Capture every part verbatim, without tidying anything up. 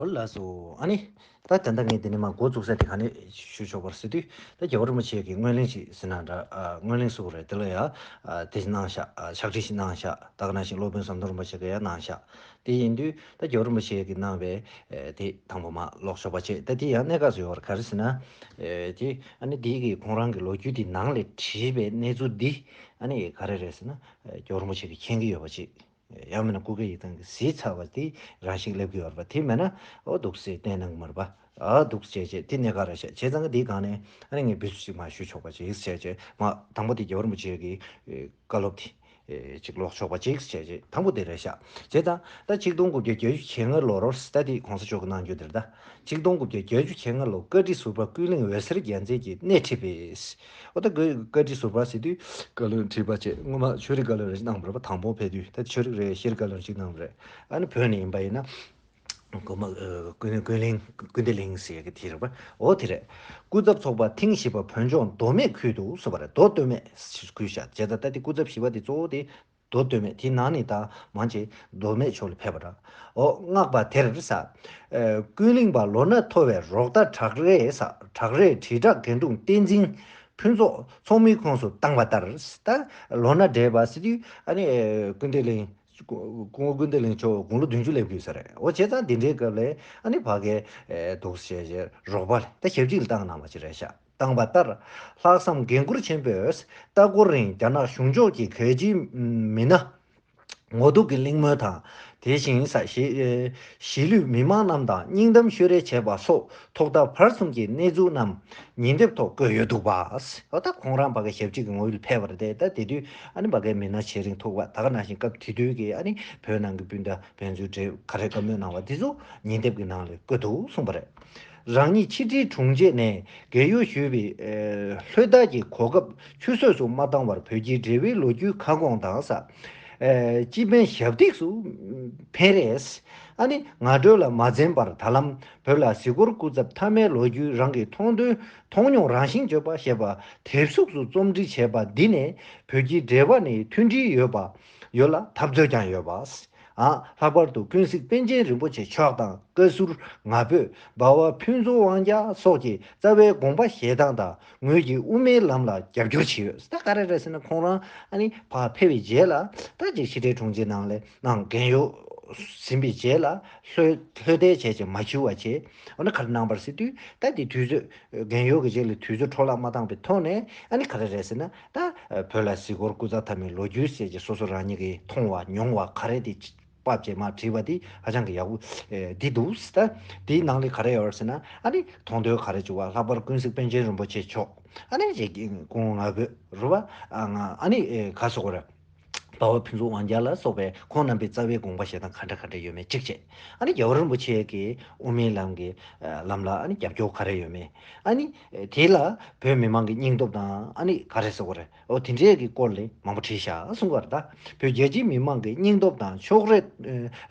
ཨོ་ལགས་སོ། ཨ་ནི། ད་ད་ལྟ་ངས་འདི་ནས་མར་འགོ་བཙུགས་ས་དེ་ག་ནས་ཞུ་ཆོག་པར་ཟེར་དུས། ད་རྒྱལ་བ་རིན་པོ་ཆེ་གིས་སྔོན་གླེང་ཞིག་ཟེར་ན་འདྲ། ཨ། སྔོན་གླེང་ཟེར་དགོས་རེད། དེ་ལ་ཡ། ཨ། དེ་གནང་ཤག་ཨ། ཕྱག་བྲིས་ཤིག་གནང་ཤག་ད་ག་ནང་བཞིན་སློབ་དཔོན་ཟམ་གདོང་རིན་པོ་ཆེ་གིས་ཡ་གནང་ཤག་དེ་ཡིན་དུས་ད་རྒྱལ་བ་རིན་པོ་ཆེ་གིས་གནང་བའི། ཨེ། དེ་དང་པོ་མར་ཀློག་ཆོག་པ་བྱེད། ད་དེ་ཡང་གནད་འགག་ཅིག་ཡོད་རེད། ག་རེ་ཟེར་ན། ཨེ། དེ་ཨ་ནི་དེ་གི་ཁོང་རང་གི་ལོ་རྒྱུས་དེ་ནང་ལ་བྲིས་པའི་གནས་ཚུལ་འདི་ཨ་ནི་ག་རེ་རེད་ཟེར་ན། ཨེ། རྒྱལ་བ་རིན་པོ་ཆེ་གིས་མཁྱེན་གྱི་ཡོད་པ་ཅིག་ཡང་མིན་ན་སྐུ་སྒེར་ཡིག་ཚང་གིས་གཟིགས་ཚར་བ་དེ་རང་ཞིག་སླེབས་ཀྱི་ཡོད་རེད་པ། དེ་མེད་ན་ཨོ་འདུག་སེ་བསྟན་གནང་གི་མ་རེད་པ། ཨ་འདུག་སེ་བྱས་བྱས་དེ་གནད་འགག་རེད་ཤག་བྱས་ཙང་གི་དེའི་སྒང་ནས་ཨ་ནི་ངས་འབུ་ཚུགས་ཅིག་མར་ཞུ་ཆོག་པ་ཅིག་བྱས་བྱས་མར་དང་པོ་དེ་རྒྱལ་བ་རིན་པོ་ཆེ་གི་ཨེ། བཀའ་སློབ་དེ་ཨེ། ཅིག་ཀློག་ཆོག་པ་ཅིག་བྱས་བྱས་དང་པོ་དེ་རེད་ཤག་བྱས་ཙང་ད་ཆིག་སྟོང་དགུ་བརྒྱ་བརྒྱད་ཅུ་གྱ་ལྔ་ལོར་ད་དེ་གོང་ས་མཆོག་གིས་གནང་རྒྱུ་དེ་རེད་ད། ཆིག་སྟོང་དགུ་བརྒྱ་བརྒྱད་ཅུ་གྱ་ལྔ་ལོར་བཀའ་ཁྲི་ཟུར་པ་ཀུན་གླེང་འོད་ཟེར་རྒྱལ་མཚན་གྱིས་སྣེ་ཁྲིད་པས། འོ་ད་བཀའ་བཀའ་ཁྲི་ཟུར་པ་ཟེར་དུས་བཀའ་བློན་ཁྲི་པ་བྱས། སྔོན་མ་ཆོས་རིག་བཀའ་བློན་རེ་ཞིག་གནང་བ་རེད་པ། དང་པོ་ཕེབས་དུས་ད་ཆོས་རིག་རེ་ཤེས་རིག་བཀའ་བློན་ཞིག་གནང་བ་རེད། ཨ་ནི་བོད་ནས་ཡིན་པ་ཡིན་ན། གོང་མ་ཨ། ཀུན་ཀུན་གླེང་ཀུན་བདེ་གླིང་ཟེར་གི་དེ་རེད་པ། འོ་དེ་རེད། སྐུ་ཚབ་ཚོགས་པ་ཐེངས་བཞི་པ་བོད་ལྗོངས་མདོ་སྨད་ཁུལ་དུ་སོང་བ་རེད། མདོ་སྟོད་སྨད་ཁུལ་བཞག་བྱས་ཙང་ད་དེ་སྐུ་ཚབ་བཞི་པ་དེ་གཙོ་བོ་དེ་མདོ་སྟོད་སྨད། དེ་ནང་ནས་ད་མང་ཆེ་མདོ་སྨད་ཕྱོགས་ལ་ཕེབས་པ་རེད། འོ་མངགས་པ་དེར་ས། ཨ། ཀུན་གླེང་པ་ལོ་ན་མཐོ་བའི་རོགས་ཟླ་བྲག་རས་ས་བྲག་རས་དྲིལ་བསྒྲགས་དགེ་འདུན་བསྟན་འཛིན་ཕུན་ཚོགས་ཚོགས་མིའི་ཁོངས་སུ་བཏང་བ་ལྟར། ད་ལོ་ན་བགྲེས་པ་ཟེར་དུས་ཨ་ནི་ཨ། ཀུན་བདེ་གླིང་སྐུ་ངོ་ཀུན་བདེ་གླིང་མཆོག་དགུང་ལོ་བདུན་ཅུ་སླེབས་དུས་ས་རེད། འོ་བྱས་ཙང་འདི་འདྲའི་སྐབས་ལ་ཨ་ནི་ཕ་གིའི་ཨེ། འདུག་སེ་བྱས་བྱས་རོགས་པ་ལ་ད་ཞབས་ཕྱི་ལ་བཏང་གནང་བ་ཅིག་རེད་ཤག་བཏང་བ་ལྟར། ལྷག་བསམ་འགན་ཁུར་ཆེན་པོས་ལྟ་སྐོར་རིང་རྒྱ་ནག་གཞུང་ཕྱོགས་ཀྱི་གལ་ཆེའི་མི་སྣ། ངོ་ཐུག་གི་གླེང་མོལ་དང་། དེ་བཞིན་ས་གཞིས་ཨེ། གཞིས་ལུས་མི་མང་རྣམས་དང་སྙིང་གཏམ་ཤོད་རེས་བྱས་པ་སོགས་ཐོག་མཐའ་བར་གསུམ་གྱི་གནས་ཚུལ་རྣམས་ཉིན་དེབ་ཐོག་བཀོད་ཡོད་འདུག་པ། འོ་ད་ཁོང་རང་ཕ་གི་ཞབས་ཕྱི་གི་ངོས་ལ་ཕེབས་པ་རེད་དེ། ད་དེ་དུས་ཨ་ནི་ཕ་གིའི་མི་སྣ་ཆེ་རིང་ཐུག་པ། ད་ག་ནང་བཞིན་སྐབས་དེ་དུས་ཀྱི་ཨ་ནི་བོད་ནང་གི་སྤུན་ཟླ་ཕན་ཚུན་འབྲེལ་ག་རེ་བཀའ་མོལ་གནང་བ་དེ་ཚོ་ཉིན་དེབ་ཀྱི་ནང་ལ་བཀོད་འདུག་གསུངས་པ་རེད། རང་ཉིད་ཕྱི་དྲིལ་དྲུང་ཆེ་ནས་རྒས་ཡོལ་ཞུས་པའི་ཨེ། ལྷོད་ལྟ་གི་གོ་སྐབས་ཆུད་ཟོས་སུ་མ་བཏང་བར་བོད་ཀྱི་འབྲེལ་བའི་ལོ་རྒྱུས་ཁ་སྐོང་དང་ས། ཨེ། སྤྱི་ཕན་ཞབས་འདེགས་སུ་འཕེན་རེས། ཨ་ནི་ངན་འགྲོ་ལ་མ་འཛེམས་པར་ད་ལམ་བོད་ལ་གཟིགས་སྐོར་སྐུ་ཚབ་མཐའ་མའི་ལོ་རྒྱུས་རང་གི་མཐོང་ཐོས་མཐོང་མྱོང་རང་བཞིན་བརྗོད་པ་ཞེས་པ་དེབ་གཟུགས་སུ་རྩོམ་སྒྲིག་བྱས་པ་འདི་ནས་བོད་ཀྱི་འབྲེལ་བ་ནི་མཐུན་སྒྲིལ་ཡོད་པ་ཡོད་ལ་འཐབ་རྩོད་ཀྱང་ཡོད་པ། ཨ། ལྷག་པར་དུ་ཀུན་གཟིགས་པཎ་ཆེན་རིན་པོ་ཆེ་མཆོག་དང་བཀའ་ཟུར་ང་ཕོད་འབའ་བ་ཕུན་ཚོགས་དབང་རྒྱལ་སོགས་ཀྱི་རྩ་བའི་དགོངས་པ་བཞེས་སྟངས་དང་ངོས་ཀྱིས་དབུ་མའི་ལམ་ལ་རྒྱབ་སྐྱོར་བྱས་ཡོད། ད་ག་རེ་རེད་ཟེར་ན་ཁོང་རང་ཨ་ནི་ཕར་ཕེབས་པའི་རྗེས་ལ་ད་ཅིག་ཕྱི་དྲིལ་དྲུང་ཆེ་ནང་ལ་ནང་རྒས་ཡོལ་ཟིན་པའི་རྗེས་ལ་ལྷོད་ལྷོད་ལྟ་བྱས་ཅིག་མ་འཁྱུར་བ་བྱས། འོ་ན་ག་རེ་གནང་བར་ཟེར་དུས་ད་དེ་དུས་ཚོད་རྒས་ཡོལ་གྱི་རྗེས་ལ་དུས་ཚོད་འཕྲོ་བརླག་མ་བཏང་པའི་ཐོག་ནས་ཨ་ནི་ག་རེ་རེད་ཟེར་ན། ད་བོད་ལ་གཟིགས་སྐོར་སྐུ་ཚབ་མཐའ་མའི་ལོ་རྒྱུས་ཟེར་གྱི་སོ་སོ་རང་ཉིད་ཀྱིས་མཐོང་བ་མྱོང་བ་ག་རེ་དེ་ཕབ་བྱས་མར་བྲིས་པ་དེ་ཧ་ཅང་གི་ཡག་པོ་ཨེ། འདི་འདུག་ཟེར། ད་དེའི་ནང་ལ་ག་རེ་ཡོད་ཟེར་ན་ཨ་ནི་མཐོང་ཐོས་ག་རེ་བྱུང་བ། ལྷག་པར་ཀུན་གཟིགས་པཎ་ཆེན་རིན་པོ་ཆེ་མཆོག་ཨ་ནི་ཅིག་སྐུ་ངོ་ང་ཕོད་རེད་པ། ཨ་ང་ཨ་ནི་ཨེ། ག་ཟེར་དགོས་རེད། འབའ་བ་ཕུན་ཚོགས་དབང་རྒྱལ་ལ་སོགས་པའི་ཁོང་རྣམ་པའི་རྩ་བའི་དགོངས་པ་བཞེས་སྟངས་ག་འདྲ་ག་འདྲ་ཡོད་མེད་གཅིག་བྱས། ཨ་ནི་རྒྱལ་བ་རིན་པོ་ཆེ་གི་དབུ་མའི་ལམ་གྱི་ཨ། ལམ་ལ་ཨ་ནི་རྒྱབ་སྐྱོར་ག་རེ་ཡོད་མེད། ཨ་ནི་དེ་ལ་བོད་མི་མང་གི་སྙིང་སྟོབས་དང་ཨ་ནི་ག་རེ་ཟེར་དགོས་རེད། འོ་དེ་འདྲའི་གི་སྐོར་ལ་མང་པོ་བྲིས་ཤག་གསུང་གི་ཡོད་རེད། ད་བོད་རྒྱ་ཆེའི་མི་མང་གི་སྙིང་སྟོབས་དང་ཕྱོགས་རེ་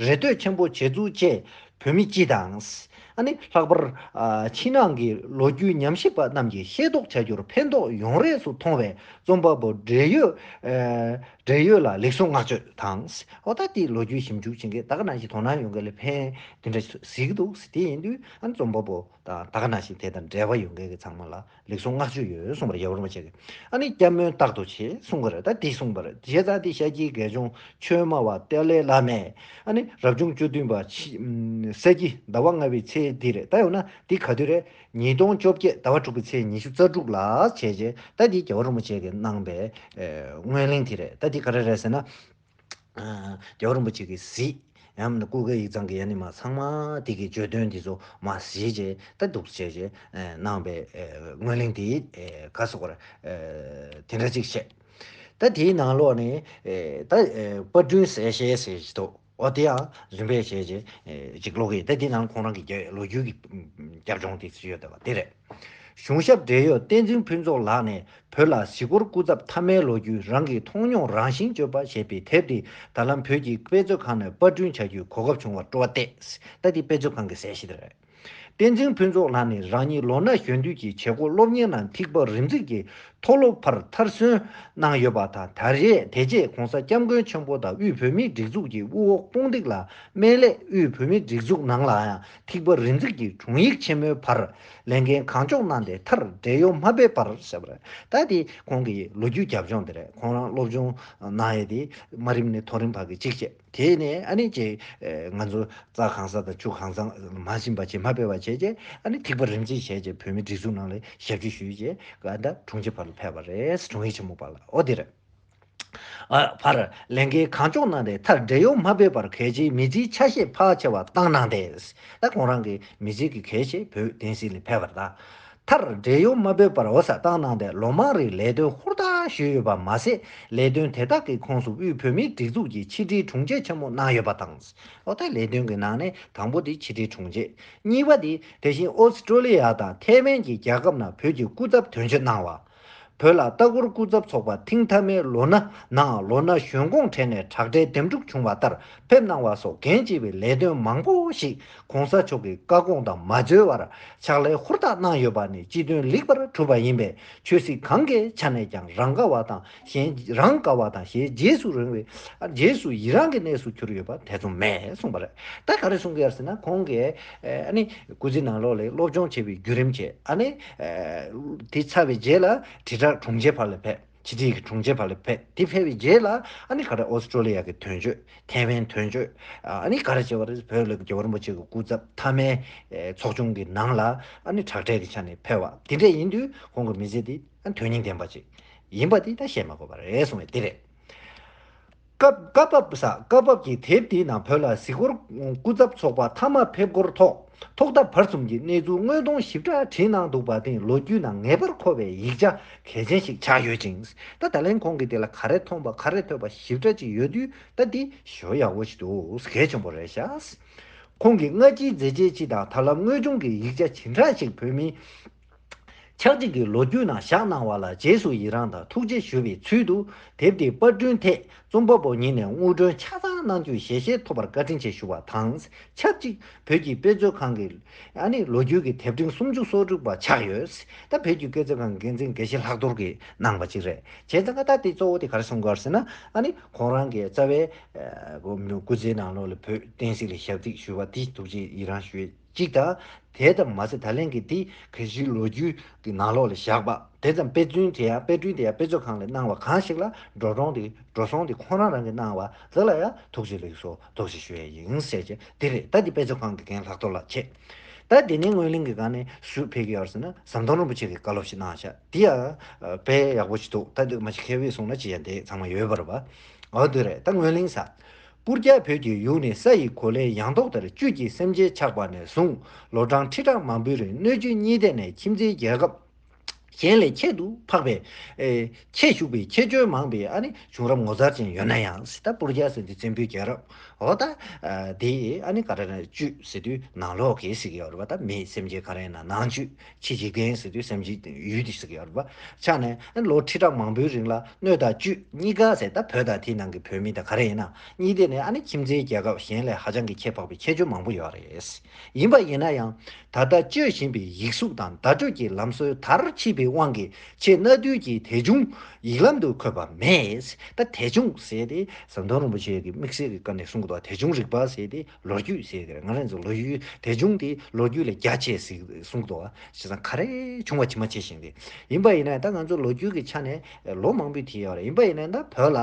རེ་ལྟོས་ཆེན་པོ་བྱེད་ཚུལ་བཅས་བོད་མི་སྤྱི་དང་། ཨ་ནི་ལྷག་པར་ཨ། ཕྱི་ནང་གི་ལོ་རྒྱུས་ཉམས་ཞིབ་པ་རྣམས་ཀྱིས་ཤེས་རྟོགས་བྱ་རྒྱུར་ཕན་ཐོགས་ཡོང་རེས་སུ་མཐོང་བའི་རྩོམ་པ་པོ་བགྲེས་ཡོད་ཨ། བགྲེས་ཡོད་ལ་ལེགས་སོ་བསྔགས་བརྗོད་དང་། འོ་ད་དེ་ལོ་རྒྱུས་ཞིབ་འཇུག་བྱེད་མཁན་ད་ག་ནང་བཞིན་དོ་སྣང་ཡོད་མཁན་ལ་ཕན་དེ་འདྲ་གཟིགས་འདུག་དེ་ཡིན་དུས་ཨ་ནི་རྩོམ་པ་པོ་དང་ད་ག་ནང་བཞིན་དེ་དང་འབྲེལ་བ་ཡོད་མཁན་གྱི་ཚང་མ་ལ་ལེགས་སོ་བསྔགས་བརྗོད་ཡོད་གསུངས་པ་རེད། རྒྱལ་བ་རིན་པོ་ཆེ་གིས་ཨ་ནི་བསྐྱར་སྨོན་རྟག་ཏུ་བྱེད་གསུངས་པ་རེད། ད་དེ་གསུངས་པ་རེད། བྱས་ཙང་དེ་ཤཱཀྱའི་དགེ་སྦྱོང་ཆོས་སྨྲ་བ་ཏཱ་ལའི་བླ་མས་ཨ་ནི་རབ་བྱུང་བཅུ་བདུན་པ་ཕྱི་ས་གི་ཟླ་བ་ལྔ་པའི་ཚེས་འདི་རེད། ད་ཡང་ན་འདི་ག་དུས་རེད། ཉིས་སྟོང་བཅོ་བརྒྱད་ཟླ་བ་དྲུག་པའི་ཚེས་ཉི་ཤུ་རྩ་དྲུག་ལ་བྱས་རྗེས་ད་འདི་རྒྱལ་བ་རིན་པོ་ཆེ་གིས་གནང་པའི་ཨེ། སྔོན་གླེང་དེ་རེད། ད་འདི་ག་རེ་རེད་ཟེར་ན། ཨ། རྒྱལ་བ་རིན་པོ་ཆེ་གིས་གཟིགས། ཡང་མིན་ན་སྐུ་སྒེར་ཡིག་ཚང་གི་ཡ་ནི་མ་ཚང་མ་དེ་གི་བརྗོད་དོན་འདི་ཚོ་མ་གཟིགས་རྗེས་ད་འདུག་བྱས་རྗེས་ཨེ། གནང་པའི་ཨེ། སྔོན་གླེང་དེ་ཨེ། ག་ཟེར་དགོས་རེད། ཨེ། དེ་འདྲ་ཅིག་བཤད། ད་དེའི་ནང་ལོགས་ནས་ཨེ། ད་ཨེ། དཔར་སྐྲུན་ཟེར་ཤེས་ཟེར་ཞིག་འདུག་འོ་དེ་ཡང་རིམ་པས་བྱས་རྗེས་ཨེ། ཅིག་ཀློག་གི་ཡིན། ད་དེའི་ནང་ཁོང་རང་གི་རྒྱ་ལོ་རྒྱུས་ཀྱི་རྒྱབ་ལྗོངས་དེ་ཚོ་ཡོད་བསྡད་པ་དེ་རེད། གཞུང་ཞབས་བགྲེས་ཡོད་བསྟན་འཛིན་ཕུན་ཚོགས་ལགས་ནས་ བོད་ལ་གཟིགས་སྐོར་སྐུ་ཚབ་མཐའ་མའི་ལོ་རྒྱུས་རང་གི་མཐོང་མྱོང་རང་བཞིན་བརྗོད་པ་ཞེས་པའི་དེབ་དེ་ད་ལམ་བོད་ཀྱི་དཔེ་མཛོད་ཁང་ནས་པར་སྐྲུན་བྱ་རྒྱུའི་གོ་སྐབས་བྱུང་བར་སྤྲོ་བ་བརྟས། ད་འདི་དཔེ་མཛོད་ཁང་གི་གསལ་བཤད་དེ་རེད། བསྟན་འཛིན་ཕུན་ཚོགས་ལགས་ནི་རང་ཉིད་ལོ་ན་གཞོན་དུས་ཀྱི་བྱེད་སྒོ་སློབ་གཉེར་ནང་ཐིགས་པ་རིམ་འཛེགས་ཀྱིས་མཐོ་སློབ་བར་མཐར་སོན་གནང་ཡོད་པ་དང་། ད་རེས་དེ་རྗེས་༸གོང་ས་༸སྐྱབས་མགོན་ཆེན་པོ་དང་དབུས་བོད་མིའི་སྒྲིག་འཛུགས་ཀྱི་དབུ་འོག་དཔུང་སྡེ་ལ་སྨན་ལས། དབུས་བོད་མིའི་སྒྲིག་འཛུགས་ནང་ལ་ཡང་ཐིགས་པ་རིམ་འཛེགས་ཀྱིས་དྲུང་ཡིག་ཆེན་མོའི་བར་ལས་འགན་གང་ལྕོགས་གནང་སྟེ། མཐར་བགྲེས་ཡོལ་མ་ཕེབས་བར་ཟེར་བ་རེད། ད་དེ་ཁོང་གི་ལོ་རྒྱུས་རྒྱབ་ལྗོངས་དེ་རེད། ཁོང་རང་སློབ་སྦྱོང་གནང་ཡས་དེ་དམའ་རིམ་ནས་མཐོ་རིམ་བར་གྱི་གཅིག་བྱས། དེ་ནས་ཨ་ནི་ཅིག་ཨེ་ང་ཚོ་རྩྭ་གང་ས་དང་ཆུ་གང་ས་མ་ཕྱིན་པ་བྱས། མ་ཕེབས་པ་བྱས་རྗེས་ཨ་ནི་ཐིགས་པ་རིམ་འཛེགས་བྱས་རྗེས་བོད་མིའི་སྒྲིག་འཛུགས་ནང་ལ་ཞབས་ཕྱི་ཞུས་རྗེས་ཨ་ད་དྲུང་ཆེ་བར་ལ་ཕེབས་པ་རེད། དྲུང་ཡིག་ཆེན་མོ་བར་ལ། འོ་དེ་རེད། ཨ་བར་ལས་འགན་གང་ལྕོགས་གནང་སྟེ། མཐར་བགྲེས་ཡོལ་མ་ཕེབས་པར་གལ་ཆེའི་མི་ཚེའི་ཆ་ཤས་ཕལ་ཆེ་བ་བཏང་གནང་སྟེ། ད་ཁོང་རང་གི་མི་ཚེ་གི་གལ་ཆེ་བོད་བསྟན་སྲིད་ལ་ཕེབས་པ་རེད། ད་མཐར་བགྲེས་ཡོལ་མ་ཕེབས་པར་འོ་ས་བཏང་གནང་སྟེ། ལོ་མང་རིང་ལས་དོན་ཧུར་ཐག་ཞུས་ཡོད་པ་མ་ཟད། ལས་དོན་དེ་དག་གི་ཁོངས་སུ་དབུས་བོད་མིའི་སྒྲིག་འཛུགས་ཀྱི་ཕྱི་དྲིལ་དྲུང་ཆེ་ཆེན་མོ་གནང་ཡོད་པ་དང་། འོ་ད་ལས་དོན་གྱི་ནང་ནས་དང་པོ་དེ་ཕྱི་དྲིལ་དྲུང་ཆེ། གཉིས་པ་དེ་དེ་བཞིན་ཨོ་སི་ཀྲོ་ལི་ཡ་དང་ཐའེ་ཝན་གྱི་རྒྱལ་ཁབ་ནང་བོད་ཀྱི་སྐུ་ཚབ་དོན་གཅོད་གནང་བ། བོད་ལ་ལྟ་སྐོར་སྐུ་ཚབ་ཚོགས་པ་ཐེངས་མཐའ་མའི་ལོ་ན་ནང་ལོ་ན་གཞོན་གོང་གྲས་ནས་དྲག་གྲས་འདེམས་སྒྲུག་བྱུང་བ་ལྟར་ཕེབས་གནང་བ་སོགས་འགན་བཞེས་པའི་ལས་དོན་མང་པོ་ཞིག་གོང་ས་མཆོག་གི་བཀའ་དགོངས་དང་མ་འཛོལ་བར་ཕྱག་ལས་ཧུར་ཐག་གནང་ཡོད་པ་ནི་སྤྱི་དོན་ལེགས་པར་གྲུབ་པ་ཡིན་པས། ཆོས་སྲིད་གང་གི་ཆ་ནས་ཀྱང་རང་དགའ་བ་དང་གཞན་རང་དགའ་བ་དང་གཞན་རྗེས་སུ་རིང་བའི་རྗེས་སུ་ཡི་རང་གི་གནས་སུ་གྱུར་ཡོད་པ་དེ་ཙམ་མེད་གསུངས་པ་རེད། ད་ག་རེ་གསུང་གི་ཡོད་ཟེར་ན། ཁོང་གིས་ཨ་ནི་སྐུ་ཚེ་ནང་ལོགས་ལ་སློབ་སྦྱོང་བྱས་པའི་བརྒྱུད་རིམ་བྱས། ཨ་ནི་དེ་ཚར་བའི་རྗེས་ལ་དྲིལ་བསྒྲགས་དྲུང་ཆེ་བར་ལ་ཕེབས། ཕྱི་དྲིལ་གྱི་དྲུང་ཆེ་བར་ལ་ཕེབས། དེ་ཕེབས་པའི་རྗེས་ལ་ཨ་ནི་ག་རེ་ཨོ་སི་ཀྲོ་ལི་ཡ་གི་དོན་གཅོད། ཐའེ་ཝན་དོན་གཅོད། ཨ་ནི་ག་རེ་བྱས་པ་རེད། བོད་ལ་རྒྱལ་བ་རིན་པོ་ཆེ་གི་སྐུ་ཚབ་མཐའ་མའི་ཚོགས་ཆུང་གི་ནང་ལ་ཨ་ནི་དྲག་གྲས་ཀྱི་ཆ་ནས་ཕེབས་པ་དེ་འདྲས་ཡིན་དུས། ཁོང་གི་མི་ཚེ་འདི་ཨ་དོན་སྙིང་ལྡན་པ་ཅིག་ཡིན་པ་འདི་ད་བཤད་མ་དགོས་པ་རེད་གསུངས་པས་འདི་རེད། སྐབས་སྐབས་བབ་ས་སྐབས་བབ་ཀྱི་དེབ་འདིའི་ནང་བོད་ལ་གཟིགས་སྐོར་སྐུ་ཚབ་ཚོགས་པ་མཐའ་མ་ཕེབས་སྐོར་ཐོག་ཐོག་མཐའ་བར་གསུམ་གྱི་གནས་ཚུལ་དངོས་མཐོང་ཞིབ་ཕྲ་བྲིས་གནང་འདུག་པ་དེ་ལོ་རྒྱུས་ནང་ངེས་པར་མཁོ་བའི་ཡིག་ཆ་གལ་ཆེན་ཞིག་ཆགས་ཡོད་ཅིང་། ད་ད་ལན་ཁོང་གིས་དེ་ལ་ག་རེ་མཐོང་པ་ག་རེ་ཐོས་པ་ཞིབ་ཕྲ་ཅིག་ཡོད་དུས། ད་འདི་ཞོ་ཡག་པོ་ཞིག་འདུག་གལ་ཆེན་པོ་རེད་ཤག་ཁོང་གིས་སྔ་ཕྱིའི་མཛད་རྗེས་སྤྱི་དང་ད་ལམ་དངོས་བྱུང་གི་ཡིག་ཆ་ཇི་འདྲ་ཞིག་བོད་མིའི་ཆག་འཇིག་གི་ལོ་རྒྱུས་ནང་བཞག་གནང་བ་ལ་རྗེས་སུ་ཡི་རང་དང་ཐུགས་རྗེ་ཞུ་བའི་ཚུལ་དུ། དེབ་འདིའི་པར་སྐྲུན་ཐད་རྩོམ་པ་པོ་ཉིད་ནས་དངུལ་སྒྲོན་ཆ་ཚང་གནང་རྒྱུའི་ཞལ་བཞེས་ཐོབ་པར་བཀའ་དྲིན་ཆེ་ཞུ་བ་དང་། ཆབས་ཅིག་བོད་ཀྱི་དཔེ་མཛོད་ཁང་གི་ཨ་ནི་ལོ་རྒྱུས་ཀྱི་དེབ་ཕྲེང་སུམ་ཅུ་སོ་དྲུག་པ་ཆགས་ཡོད། ད་བོད་ཀྱི་དཔེ་མཛོད་ཁང་གི་འགན་འཛིན་དགེ་བཤེས་ལྷག་རྡོར་གྱིས་གནང་བ་ཅིག་རེད། བྱས་ཙང་ད་དེ་གཙོ་བོ་དེ་ག་རེ་གསུང་གི་ཡོད་ཟེར་ན། ཨ་ནི་ཁོང་རང་གི་རྩ་བའི་སྐུ་ཚེའི་ནང་ལོགས་ལ་བོད་བསྟན་སྲིད་ལ་ཞབས་འདེགས་ཞུ་བ་དེ་ཐུགས་རྗེ་ཡི་རང་ཞུ་ཡས་གཅིག་དང་། དེ་ཙམ་མ་ཟད་ད་ལན་གྱི་དེ་གལ་ཆེའི་ལོ་རྒྱུས་ཀྱི་ནང་ལོགས་ལ་བཞག་པ་དེ་ཙམ་དཔེ་སྐྲུན་དེ་ཡང་དཔེ་སྐྲུན་དེ་ཡང་དཔེ་མཛོད་ཁང་ལ་གནང་བ་གང་ཞིག་ལ་འགྲོ་གྲོན་དེ་འགྲོ་སོང་དེ་ཁོང་རང་རང་གིས་གནང་བ་དེ་ལ་ཡང་ཐུགས་རྗེ་ལེགས་སོ་ཐུགས་རྗེ་ཞུ་ཡས་ཡིན་ཟེར་གྱི་དེ་རེད། ད་དེ་དཔེ་མཛོད་ཁང་གི་འགན་ལྷག་རྡོར་ལགས་བྱས། ད་དེ་ནས་སྔོན་གླེང་གི་སྒང་ནས་སུ་ཕེབས་ཀྱི་ཡོད་ཟེར་ན། ཟམ་གདོང་རིན་པོ་ཆེ་གིས་བཀའ་སློབ་ཞིག་གནང་ཤག་དེ་ཡང་དཔེ་ཡག་པོ་ཞིག་འདུག་ད་དེ་མ་ཞིག་མཁས་པས་གསུངས་ན་ཅི་ཡང་དེ་ཚང་མ་ཡོད་པ་རེད་པ། འོ་དེ་རེད། ད་སྔོན་གླེང་ས། སྤུར་རྒྱལ་བོད་ཀྱི་ཡུལ་ནི་ས་ཡི་གོ་ལའི་ཡང་ཐོག་ལྟར་བཅུད་ཀྱི་སེམས་ཅན་ཆགས་པ་ནས་བཟུང་ལོ་གྲངས་ཁྲི་ཕྲག་མང་པོའི་རིང་སྣོད་བཅུད་གཉིས་ལྡན་ནས་ཁྱིམ་མཚེས་རྒྱལ་ཁབ་གཞན་ལས་ཁྱད་དུ་འཕགས་པའི་ཨེ་ཁྱད་ཞུགས་པའི་ཁྱད་ཆོས་མང་པའི་ཨ་ནི་བྱུང་རབས་ངོ་མཚར་ཅན་ཡོད་ན་ཡང་། ད་སྤུར་རྒྱལ་ཟེར་དུས་བཙན་པོའི་རྒྱལ་རབས་འོ་ད་དེ་ཨ་ནི་ག་རེ་ན་བཅུད་ཟེར་དུས་ནང་ལོགས་ཀྱི་ཟེར་གྱི་ཡོད་རེད་པ། ད་མི་སེམས་ཅན་ག་རེ་ཡིན་ན་ནང་བཅུད། ཕྱི་འཇིག་རྟེན་ཟེར་དུས་སེམས་ཅན་ཡུལ་དེ་ཟེར་གྱི་ཡོད་རེད་པ། ཆ་ནས་ལོ་ཁྲི་ཕྲག་མང་པོའི་རིང་ལ་སྣོད་དང་བཅུད་གཉིས་ཀ་ཟེར། ད་བོད་དང་དེའི་ནང་གི་བོད་མི་དང་ག་རེ་ཡིན་ན་གཉིས་ལྡན་ནས་ཨ་ནི་ཁྱིམ་མཚེས་རྒྱལ་ཁབ་གཞན་ལས་ཧ་ཅང་གི་ཁྱད་འཕགས་པའི་ཁྱད་ཆོས་མང་པོ་ཡོད་རེད། ཡིན་པ་ཡིན་ན་ཡང་ད་ལྟ་སྤྱོད་བཞིན་པའི་ཡིག་གཟུགས་དང་བརྡ་སྤྲོད་ཀྱི་ལམ་སྲོལ་དར་ཕྱིན་པའི་དབང་གིས་ཆེས་གནའ་དུས་ཀྱི་དེ་བྱུང་ཡིག་ལམ་དུ་འཁོད་པ་མེད། ད་དེ་བྱུང་ཟེར་ཏེ་ཟམ་གདོང་རིན་པོ་ཆེ་གིས་དམིགས་བསལ་གྱི་སྐབས་ནས་གསུང་གི་འདུག་དེ་བྱུང་རིག་པ་ཟེར་ཏེ། ལོ་རྒྱུས་ཟེར་གི་རེད། ང་རང་ཚོ་ལོ་རྒྱུས་དེ་བྱུང་དེ་ལོ་རྒྱུས་ལས་རྒྱ་ཆེ་ཟེར་གསུང་གི་འདུག་བྱས་ཙང་ག་རེ་བྱུང་བ་ཇི་མ་ཇི་བཞིན་དེ་ཡིན་པ་ཡིན་ན། ད་ང་ཚོ་ལོ་རྒྱུས་ཀྱི་ཆ་ནས་ལོ་མང་པོའི་དེ་ཡོད་རེད། ཡིན་པ་ཡིན་ན་ད་བོད་ལ་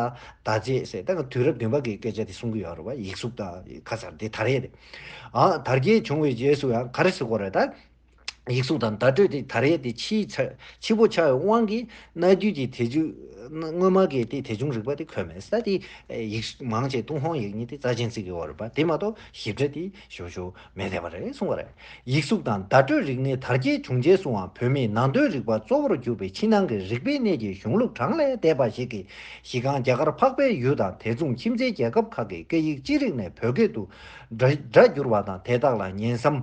ཟླ་ཚེས་ཟེར། ད་ང་དུས་རབས་བདུན་པ་གི་སྐད་ཆ་དེ་གསུང་གི་ཡོད་རེད་པ། ཡིག་གཟུགས་དང་ཁ་སར་དེ་དར་ཡས་དེ། ཨ་དར་རྒྱས་བྱུང་བའི་རྗེས་སུ་ཡང་ག་རེ་ཟེར་དགོས་རེད་ད། ཡིག་གཟུགས་དང་བརྡ་སྤྲོད་དེ་དར་ཡས་དེ་ཕྱིའི་ཆ་ཕྱི་པོ་ཆགས་པའི་དབང་གིས་གནའ་དུས་ཀྱི་དེ་བྱུང་སྔོན་མ་གི་དེ་དེ་བྱུང་རིག་པ་དེ་འཁོད་མེད་ས། དེ་ཡིག་མང་ཆེ་ཏུན་ཧོང་ཡིག་རྙིང་དེ་རྩ་ཆེན་བརྩི་གི་ཡོད་རེད་པ། དེ་མ་གཏོགས་ཞིབ་ཕྲ་དེ་ཞུ་ཞུ་མེད་བསྡད་པ་རེད་གསུང་བ་རེད། ཡིག་གཟུགས་དང་བརྡ་སྤྲོད་རིག་གནས་དར་རྒྱས་བྱུང་རྗེས་སུའང་བོད་མིའི་ནང་དོན་རིག་པ་གཙོ་བོར་གྱུར་པའི་ཕྱི་ནང་གི་རིག་པའི་གནས་ཀྱི་གཞུང་ལུགས་གྲངས་ལས་འདས་པ་ཞིག་གིས་གཞི་རྐང་རྒྱ་གར་འཕགས་པའི་ཡུལ་དང་དེ་མཚུངས་ཁྱིམ་མཚེས་རྒྱལ་ཁབ་ཁག་གི་སྐད་ཡིག་ཅི་རིགས་ནས་བོད་སྐད་དུ་སྒྲ་སྒྲ་བསྒྱུར་བ་དང་། དེ་དག་ལ་ཉན་བསམ་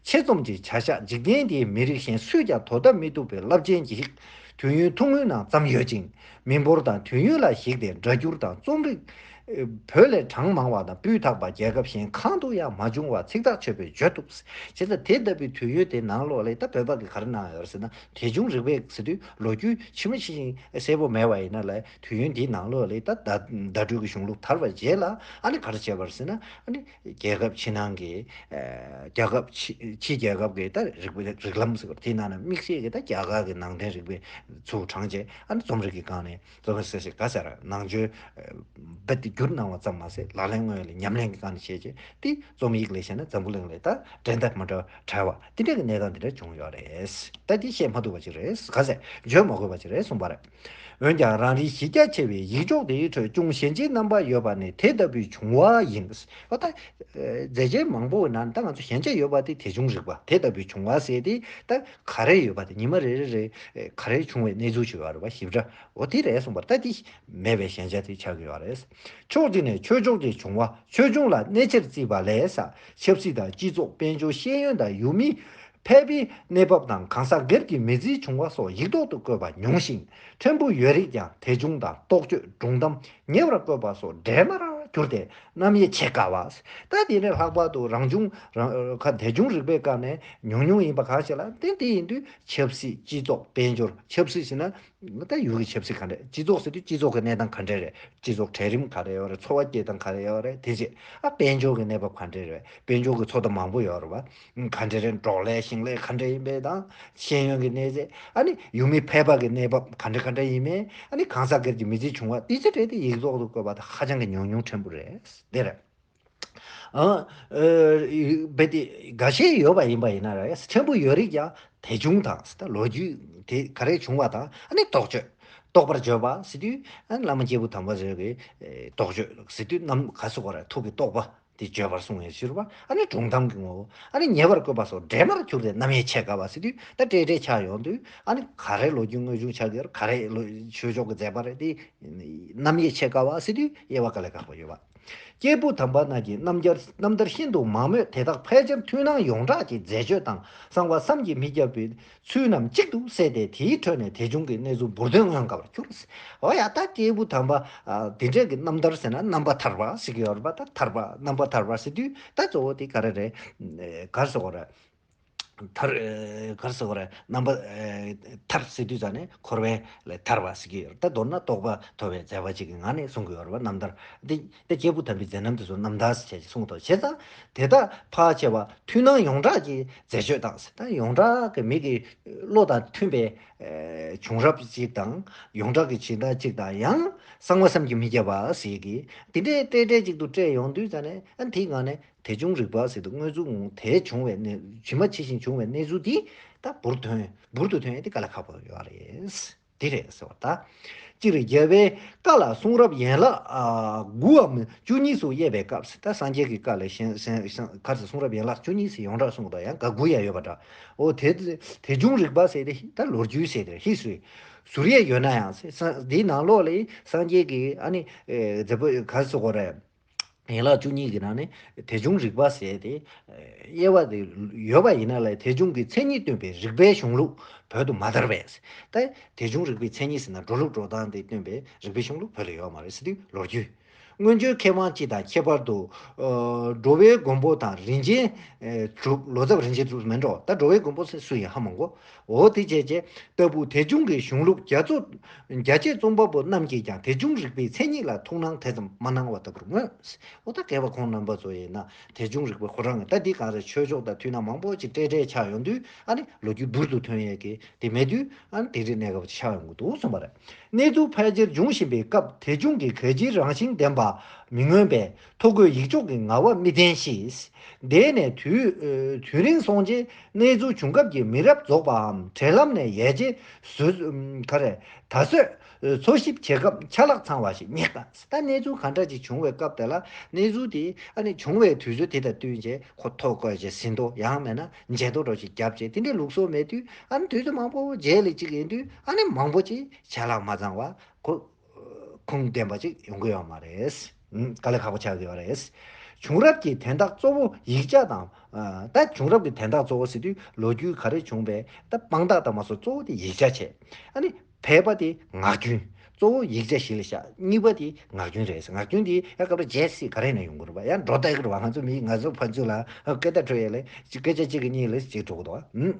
ཆེ་ཙམ་གྱི་བྱ་གཞག་འཇིག་རྟེན་འདིའི་མི་རིགས་གཞན་སུས་ཀྱང་དོ་ཟླ་མི་ཐུབ་པའི་རླབས་ཆེན་གྱི་ དུས་ཡུན་ཐུང་ངུའི་ནང་བརྩམས་ཡོད་ཅིང་། མི་འབོར་དང་དུས་ཡུན་ལ་གཞིགས་ཏེ་སྒྲ་སྒྱུར་དང་རྩོམ་རིག་བོད་ལས་གྲངས་མང་བ་དང་སྤུས་དག་པ་རྒྱལ་ཁབ་གཞན་གང་དུ་ཡང་མ་བྱུང་བ་ཚིག་ཐག་ཆོད་པོས་བརྗོད་ཐུབ། བྱས་ཙང་དེ་ལྟ་བུའི་དུས་ཡུན་དེ་ནང་ལོགས་ལ་ད་བོད་པ་གིས་ག་རེ་གནང་ཡོད་རེད་ཟེར་ན། དེ་བྱུང་རིག་པའི་ཟེར་དུས་ལོ་རྒྱུས་ཕྱི་མ་ཕྱི་ཞིང་གསལ་པོ་མེད་པ་ཡིན་ན་ལས། དུས་ཡུན་འདིའི་ནང་ལོགས་ལ་ད་བརྡ་བརྡ་སྤྲོད་ཀྱི་གཞུང་ལུགས་དར་བའི་རྗེས་ལ་ཨ་ནི་ག་རེ་བྱས་པ་རེད་ཟེར་ན། ཨ་ནི་རྒྱལ་ཁབ་ཕྱི་ནང་གི་རྒྱལ་ཁབ་ཕྱི་ཕྱི་རྒྱལ་ཁབ་ཀྱི་ད་རིག་པའི་རིགས་ལམ་ཟེར་བ་དེའི་ནང་ནས་དམིགས་བསལ་གྱི་ད་རྒྱ་གར་གྱི་ནང་བསྟན་རིག་པའི་ཚུར་དྲངས་རྗེས་ཨ་ནི་རྩོམ་རིག་གི་སྒང་ནས། རྩོམ་རིག་ཟེར་ཞིག་ག་ཟེར། ནང་ཆོས་རྦད་དེ་བསྒྱུར་གནང་བ་ཙམ་མ་ཟད། ལག་ལེན་དངོས་ལ་ཉམས་ལེན་གྱི་སྒང་ནས་བྱས་རྗེས་དེ་རྩོམ་ཡིག་ལས་བྱས་ན་འཛམ་བུ་གླིང་ལ་ད་འགྲན་ཟླ་མི་འདྲ་བྲལ་བ་དེ་འདྲ་གི་གནས་སྟངས་དེ་འདྲ་བྱུང་ཡོད་རེད། ད་དེ་བཤད་མ་ཐུབ་པ་ཅིག་རེད། ག་ཟེར། བརྗོད་མ་དགོས་པ་ཅིག་རེད་གསུངས་པ་རེད། འོན་ཀྱང་རང་རིགས་གཞི་རྒྱ་ཆེ་བའི་ཡིག་སྒྱོགས་དེའི་ཁྲོད་ཅུང་ཞན་ཆའི་རྣམ་པ་ཡོད་པ་ནི་དེ་ལྟ་བུའི་བྱུང་བ་ཡིན། འོ་ད། མཛད་རྗེས་མང་པོའི་ནང་ད་ང་ཚོ་ཞན་ཆ་ཡོད་པ་དེ་དེ་བྱུང་རིག་པ་དེ་ལྟ་བུའི་བྱུང་བ་ཟེར་དེ་ད་ག་རེ་ཡོད་པ་དེ་ཉི་མ་རེ་རེ་རེ་ག་རེ་བྱུང་བའི་གནས་ཚུལ་ཅིག་ཡོད་རེད་པ། ཞིབ་ཕྲ་འོ་དེ་རེད་གསུངས་པ་རེད། ད་དེ་མེད་པའི་ཞན་ཆ་དེ་ཆགས་ཀྱི་ཡོད་རེད། ཕྱོགས་གཅིག་ནས་ཆོས་ཕྱོགས་ཀྱི་བྱུང་བ་ཆོས་འབྱུང་ལ་གནས་ཆེར་བརྩིས་པ་ལས། ཆབ་སྲིད་དང་སྤྱི་ཚོགས་དཔལ་འབྱོར་ཤེས་ཡོན་དང་ཡུལ་མིའི་ཕལ་པའི་གནས་བབ་དང་གང་ཟག་སྒེར་གྱི་མི་ཚེའི་བྱུང་བ་སོགས་ཡིག་ཐོག་ཏུ་བཀོད་པ་ཉུང་ཞིང་། ཕྲན་བུ་ཡོད་རིགས་ཀྱང་དེ་བྱུང་དང་རྟོགས་བརྗོད་སྒྲུང་གཏམ་ཉེ་བར་བཀོད་པ་སོགས་འདྲེས་མར་གྱུར་ཏེ་རྣམ་དབྱེ་ཕྱེད་ཀ་བ། ད་དེ་ནས་ལྷག་པར་དུ་རང་བྱུང་རང་ཁ་དེ་བྱུང་རིག་པའི་སྐབས་ནས་ཉུང་ཉུང་ཡིན་པ་གང་ཞིག་ལ་བརྟེན་དེ་ཡིན་དུས་ཆབ་སྲིད་སྤྱི་ཚོགས་དཔལ་འབྱོར། ཆབ་སྲིད་ཟེར་ན། ད་ཡུལ་གྱི་ཆབ་སྲིད་ག་འདྲ། སྤྱི་ཚོགས་ཟེར་དུས་སྤྱི་ཚོགས་ཀྱི་གནས་སྟངས་ག་འདྲ་རེད། སྤྱི་ཚོགས་གྲལ་རིམ་ག་རེ་ཡོད་རེད། འཚོ་བ་སྐྱེལ་སྟངས་ག་རེ་ཡོད་རེད། དེ་རྗེས་ཨ་དཔལ་འབྱོར་གྱི་གནས་བབ་ག་འདྲ་རེད། དཔལ་འབྱོར་གྱི་ཚོགས་སྡེ་མང་པོ་ཡོད་རེད་བ། ག་འདྲ་རེད། འབྲོག་ལས་ཞིང་ལས་ག་འདྲ་ཡིན་པས་དང་། ཤེས་ཡོན་གྱི་གནས་ཚད། ཨ་ནི་ཡུལ་མི་ཕལ་པ་གི་གནས་བབ་ག་འདྲ་ག་འདྲ་ཡིན་མིན། ཨ་ནི་གང་ཟག་སྒེར་གྱི་མི་ཚེ་བྱུང་བ་དེ་ཚོ་གྲས་དེ་ཡིག་ཐོག་ཏུ་བཀོད་པ་དང་ཧ་ཅང་གི་ཉུང་ཉུང་ཕྲན་བུ་རེད། དེ་རེད། ཨ། ཨ། རྦད་དེ་འགའ་ཤས་ཡོད་པ་ཡིན་པ་ཡིན་ན་ར་ཕྲན་བུ་ཡོད་རིགས་ཀྱང་དེ་བྱུང་དང་ད་ལོ་རྒྱུས་དེ་ག་རེ་བྱུང་བ་དང་ཨ་ནི་རྟོགས་བརྗོད། རྟོགས་པར་བརྗོད་པ་ཟེར་དུས་ཨ་ནི་བླ་མ་སྐྱེས་བུ་དམ་པ་ཚོས་ཀྱི་རྟོགས་བརྗོད་ཟེར་དུས་ནམ་ག་སོགས་ར་ཐུགས་ཀྱི་རྟོགས་པ་དེ་བརྗོད་པར་གསུངས་ཡོད་ཕྱིར་བ། ཨ་ནི་སྒྲུང་གཏམ་གྱི་ངོ་བོ། ཨ་ནི་ཉེ་བར་བཀོད་པ་སོགས་འདྲེས་མར་གྱུར་ཏེ་རྣམ་དབྱེ་ཕྱེད་ཀ་བ་ཟེར་དུས་ད་འདྲེས་འདྲེས་ཆགས་ཡོང་དུས་ཨ་ནི་ག་རེ་ལོ་རྒྱུས་དངོས་བྱུང་ཆགས་ཀྱི་ཡོད་རེད། ག་རེ་ལོ་ཆོས་ཕྱོགས་ཀྱི་མཛད་པ་རེད། དེ་རྣམ་དབྱེ་ཕྱེད་ཀ་བ་ཟེར་དུས་དབྱེ་བ་དཀའ་ལས་ཁག་པོ་ཡོད་པ། སྐྱེས་བུ་དམ་པ་རྣམས་ཀྱི་རྣམ་རྒྱལ་རྣམ་ཐར་ཤིན་ཏུ་མང་མོད་དེ་དག་ཕལ་ཆེར་མཐུན་སྣང་ཡོངས་གྲགས་ཀྱི་མཛད་སྤྱོད་དང་གསང་བ་བསམ་གྱིས་མི་ཁྱབ་པའི་ཚུལ་རྣམས་གཅིག་ཏུ་བསྲེས་ཏེ་དེའི་ཁྲོད་ནས་དེ་བྱུང་གི་གནས་ཚུལ་འབུར་དོན་མངོན་དཀའ་བར་གྱུར། འོ་ཡ་ད་སྐྱེས་བུ་དམ་པ་ཨ་དེ་འདྲས་ཀྱི་རྣམ་ཐར་ཟེར་ན་རྣམ་པ་ཐར་པ་ཟེར་གྱི་ཡོད་རེད་པ། ད་ཐར་པ་རྣམ་པ་ཐར་པ་ཟེར་དུས་ད་གཙོ་བོ་དེ་ག་རེ་རེད། ག་རེ་ཟེར་དགོས་རེད། ཐར། ཨེ། ག་རེ་ཟེར་དགོས་རེད། རྣམ་པ། ཨེ། ཐར་ཟེར་དུས་ཙ་ནས་འཁོར་བའི་ལས་ཐར་བ་ཟེར་གྱི་ཡོད་རེད། ད་མདོར་ན་རྟོགས་པ་ཐོབ་པའི་མཛད་པ་ཅིག་གི་ངང་ནས་གསུང་གི་ཡོད་རེད་པ། རྣམ་ཐར་འདི་ད་སྐྱེས་བུ་དམ་པའི་མཛད་རྣམ་དེ་ཚོ་རྣམ་ཐར་ཟེར་བྱས་ཀྱི་གསུངས་ཐོག་བྱས་ཙང་དེ་དག་ཕལ་ཆེ་བ་མཐུན་སྣང་ཡོངས་གྲགས་ཀྱི་མཛད་སྤྱོད་དང་ཟེར། ད་ཡོངས་གྲགས་ཀྱི་མི་གི་བློ་དང་མཐུན་པའི་ཨེ། བྱུང་རབས་ཅིག་དང་ཡོངས་གྲགས་ཀྱི་བྱེད་སྟངས་ཅིག་དང་ཡང་གསང་བ་བསམ་གྱིས་མི་ཁྱབ་པ་ཟེར་གྱི་དེ་འདྲའི་སྤྲེལ་སྤྲེལ་ཅིག་ཏུ་སྤྲད་ཡོང་དུས་ཙ་ནས་ཨ་དེའི་ངང་ནས། དེ་བྱུང་རིག་པ་ཟེར་དུས་དངོས་གཙོ་ངོ་དེ་བྱུང་བའི་གནས་ཇི་མ་ཇི་བཞིན་བྱུང་བའི་གནས་ཚུལ་འདི་ད་འབུར་ཐོན་འབུར་དུ་ཐོན་ཡས་དེ་དཀའ་ལས་ཁག་པོ་ཡོད་རེད། འདི་རེད་ཟེར་བ་ད། སྤྱིར་རྒྱལ་བའི་བཀའ་ལ་གསུང་རབ་ཡན་ལག་ཨ། དགུའམ་བཅུ་གཉིས་སུ་དབྱེ་བའི་སྐབས་སུ་ད་སངས་རྒྱས་ཀྱི་བཀའ་ལ་གཞན་གཞན་གཞན་ག་རེ་ཟེར་གསུང་རབ་ཡན་ལག་བཅུ་གཉིས་ཟེར་ཡོངས་གྲགས་གསུངས་པ་དང་ཡང་ག་དགུ་ཡང་ཡོད་པ་འདྲ། འོ་དེ་དེ་བྱུང་རིག་པ་ཟེར་དེ་ད་ལོ་རྒྱུས་ཟེར་དེ་ཧི་སི་རི་ཟུར་ཡས་ཡོད་ན་ཡང་ཟེར་འདིའི་ནང་ལོགས་ལ་སངས་རྒྱས་ཀྱི་ཨ་ནི་ཨེ། མཛད་པ་ག་རེ་ཟེར་དགོས་རེད། ཡན་ལག་བཅུ་གཉིས་ཀྱི་ནང་ནས་དེ་བྱུང་རིག་པ་ཟེར་ཏེ། དབྱེ་བ་དེ་ཡོད་པ་ཡིན་ན་ལས་དེ་བྱུང་གི་མཚན་ཉིད་སྟོན་པའི་རིག་པའི་གཞུང་ལུགས་བོད་དུ་མ་དར་བས། ད་དེ་བྱུང་རིག་པའི་མཚན་ཉིད་ཟེར་ན་འགྲོ་ལུགས་འགྲོ་སྟངས་དེ་སྟོན་པའི་རིག་པའི་གཞུང་ལུགས་བོད་ལ་ཡོད་མ་རེད་ཟེར་དུས་ལོ་རྒྱུས། སྔོན་བྱོན་མཁས་དབང་སྤྱི་དང་ཁྱད་པར་དུ། འགྲོ་བའི་མགོན་པོ་དང་རིན་ཆེན་གྲུབ། ལོ་ཙཱ་བ་རིན་ཆེན་གྲུབ་མིན་འགྲོ། ད་འགྲོ་བའི་མགོན་པོ་ཟེར་སུ་ཡིན་ཧ་མ་གོ། འོ་དེ་བྱས་རྗེས་ལྟ་བུ་དེ་བྱུང་གི་གཞུང་ལུགས་རྒྱ་མཚོ། རྒྱ་ཆེ་རྩོམ་པ་པོ་རྣམས་ཀྱིས་ཀྱང་དེ་བྱུང་རིག་པའི་མཚན་ཉིད་ལ་ཐུགས་སྣང་དེ་ཙམ་མ་གནང་བ་ལྟ་བུར་མངོན། འོ་ད་མཁས་པ་ཁོང་རྣམ་པ་ཚོ་ཡིན་ན་དེ་བྱུང་རིག་པའི་ཁོ་རང་གི་ད་འདི་གང་རེད། ཆོས་ཕྱོགས་དང་མཐུན་སྣང་མང་པོ་ཅིག་སྤྲེལ་སྤྲེལ་ཆགས་ཡོང་དུས་ཨ་ནི་ལོ་རྒྱུས་འབུར་དུ་ཐོན་ཡས་ཀྱི་དེ་མེད་དུས་ཨ་ནི་དེ་རིགས་གནས་སྐབས་ཅིག་ཆགས་ཡོང་གི་འདུག་གསུངས་པ་རེད། གནས་ཚུལ་ཕལ་ཆེར་འབྱུང་བཞིན་པའི་སྐབས་དེ་བྱུང་གི་གལ་ཆེའི་རང་བཞིན་ལྡན་པ་མི་མངོན་པས། ཐོ་འགོད་ཡིག་ཆོག་གི་ངལ་བ་མི་བསྟེན་ཞིང་། དེ་ནས་དུས་དུས་རིང་སོང་རྗེས་གནས་ཚུལ་བྱུང་སྐབས་ཀྱི་མི་རབས་རྫོགས་པའམ་བྲེལ་ལམ་ནས་ཡལ་རྗེས་སུ་ག་རེ་ད་གཟོད་འཚོལ་ཞིབ་བྱེད་སྐབས་ཆ་ལག་ཚང་བ་ཞིག་རྙེད་པ། ད་གནས་ཚུལ་ག་འདྲ་ཅིག་བྱུང་བའི་སྐབས་དེ་ལ་གནས་ཚུལ་དེ་ཨ་ནི་བྱུང་བའི་དུས་ཚོད་དེ་དང་བསྟུན་རྗེས་ཁོ་ཐོ་བཀོད་རྗེས་ཟིན་ཐོ་ཡང་མེད་ན་མཇལ་ཐོ་འདྲ་ཞིག་བརྒྱབ་རྗེས་དེ་འདྲའི་ལུགས་སྲོལ་མེད་དུས་ཨ་ནི་དུས་ཚོད་མང་པོ་རྗེས་ལ་ཅིག་ཡིན་དུས་ཨ་ནི་མང་པོ་ཅིག་ཆ་ལག་མ་ཚང་བ་ཁོ། ཁུངས་ལྡན་པ་ཅིག་ཡོང་གི་ཡོད་མ་རེད། ཨུམ། དཀའ་ལས་ཁག་པོ་ཆགས་ཀྱི་ཡོད་རེད། བྱུང་རབས་ཀྱི་དན་རྟགས་གཙོ་བོ་ཡིག་ཆ་དང་། ཨ། ད་བྱུང་རབས་ཀྱི་དན་རྟགས་གཙོ་བོ་ཟེར་དུས་ལོ་རྒྱུས་ག་རེ་བྱུང་བའི་ད་དཔང་རྟགས་དང་མ་སོགས་གཙོ་བོ་དེ་ཡིག་ཆ་བྱས། ཨ་ནི་ ཕལ་པ་དེ་ངག་རྒྱུན། གཙོ་བོ་ཡིག་ཆ་བཞི་ལ་བཞག་གཉིས་པ་དེ་ངག་རྒྱུན་རེད། ངག་རྒྱུན་དེ་ཡ་སྐབས་རེ་བརྗེད་སྲིད། ག་རེ་ན་ཡོང་གི་རེད་པ། ཡང་འགྲོ་ལྟ་གི་རེད་པ། ང་ཚོ་མི་ང་ཚོ་ཕན་ཚུན་ལ་སྐད་བརྡ་འཕྲོད་ཡས་ལས་སྐད་ཆ་གཅིག་གི་གཉིས་ལ་གཅིག་འགྲོ་གི་འདུག་པ།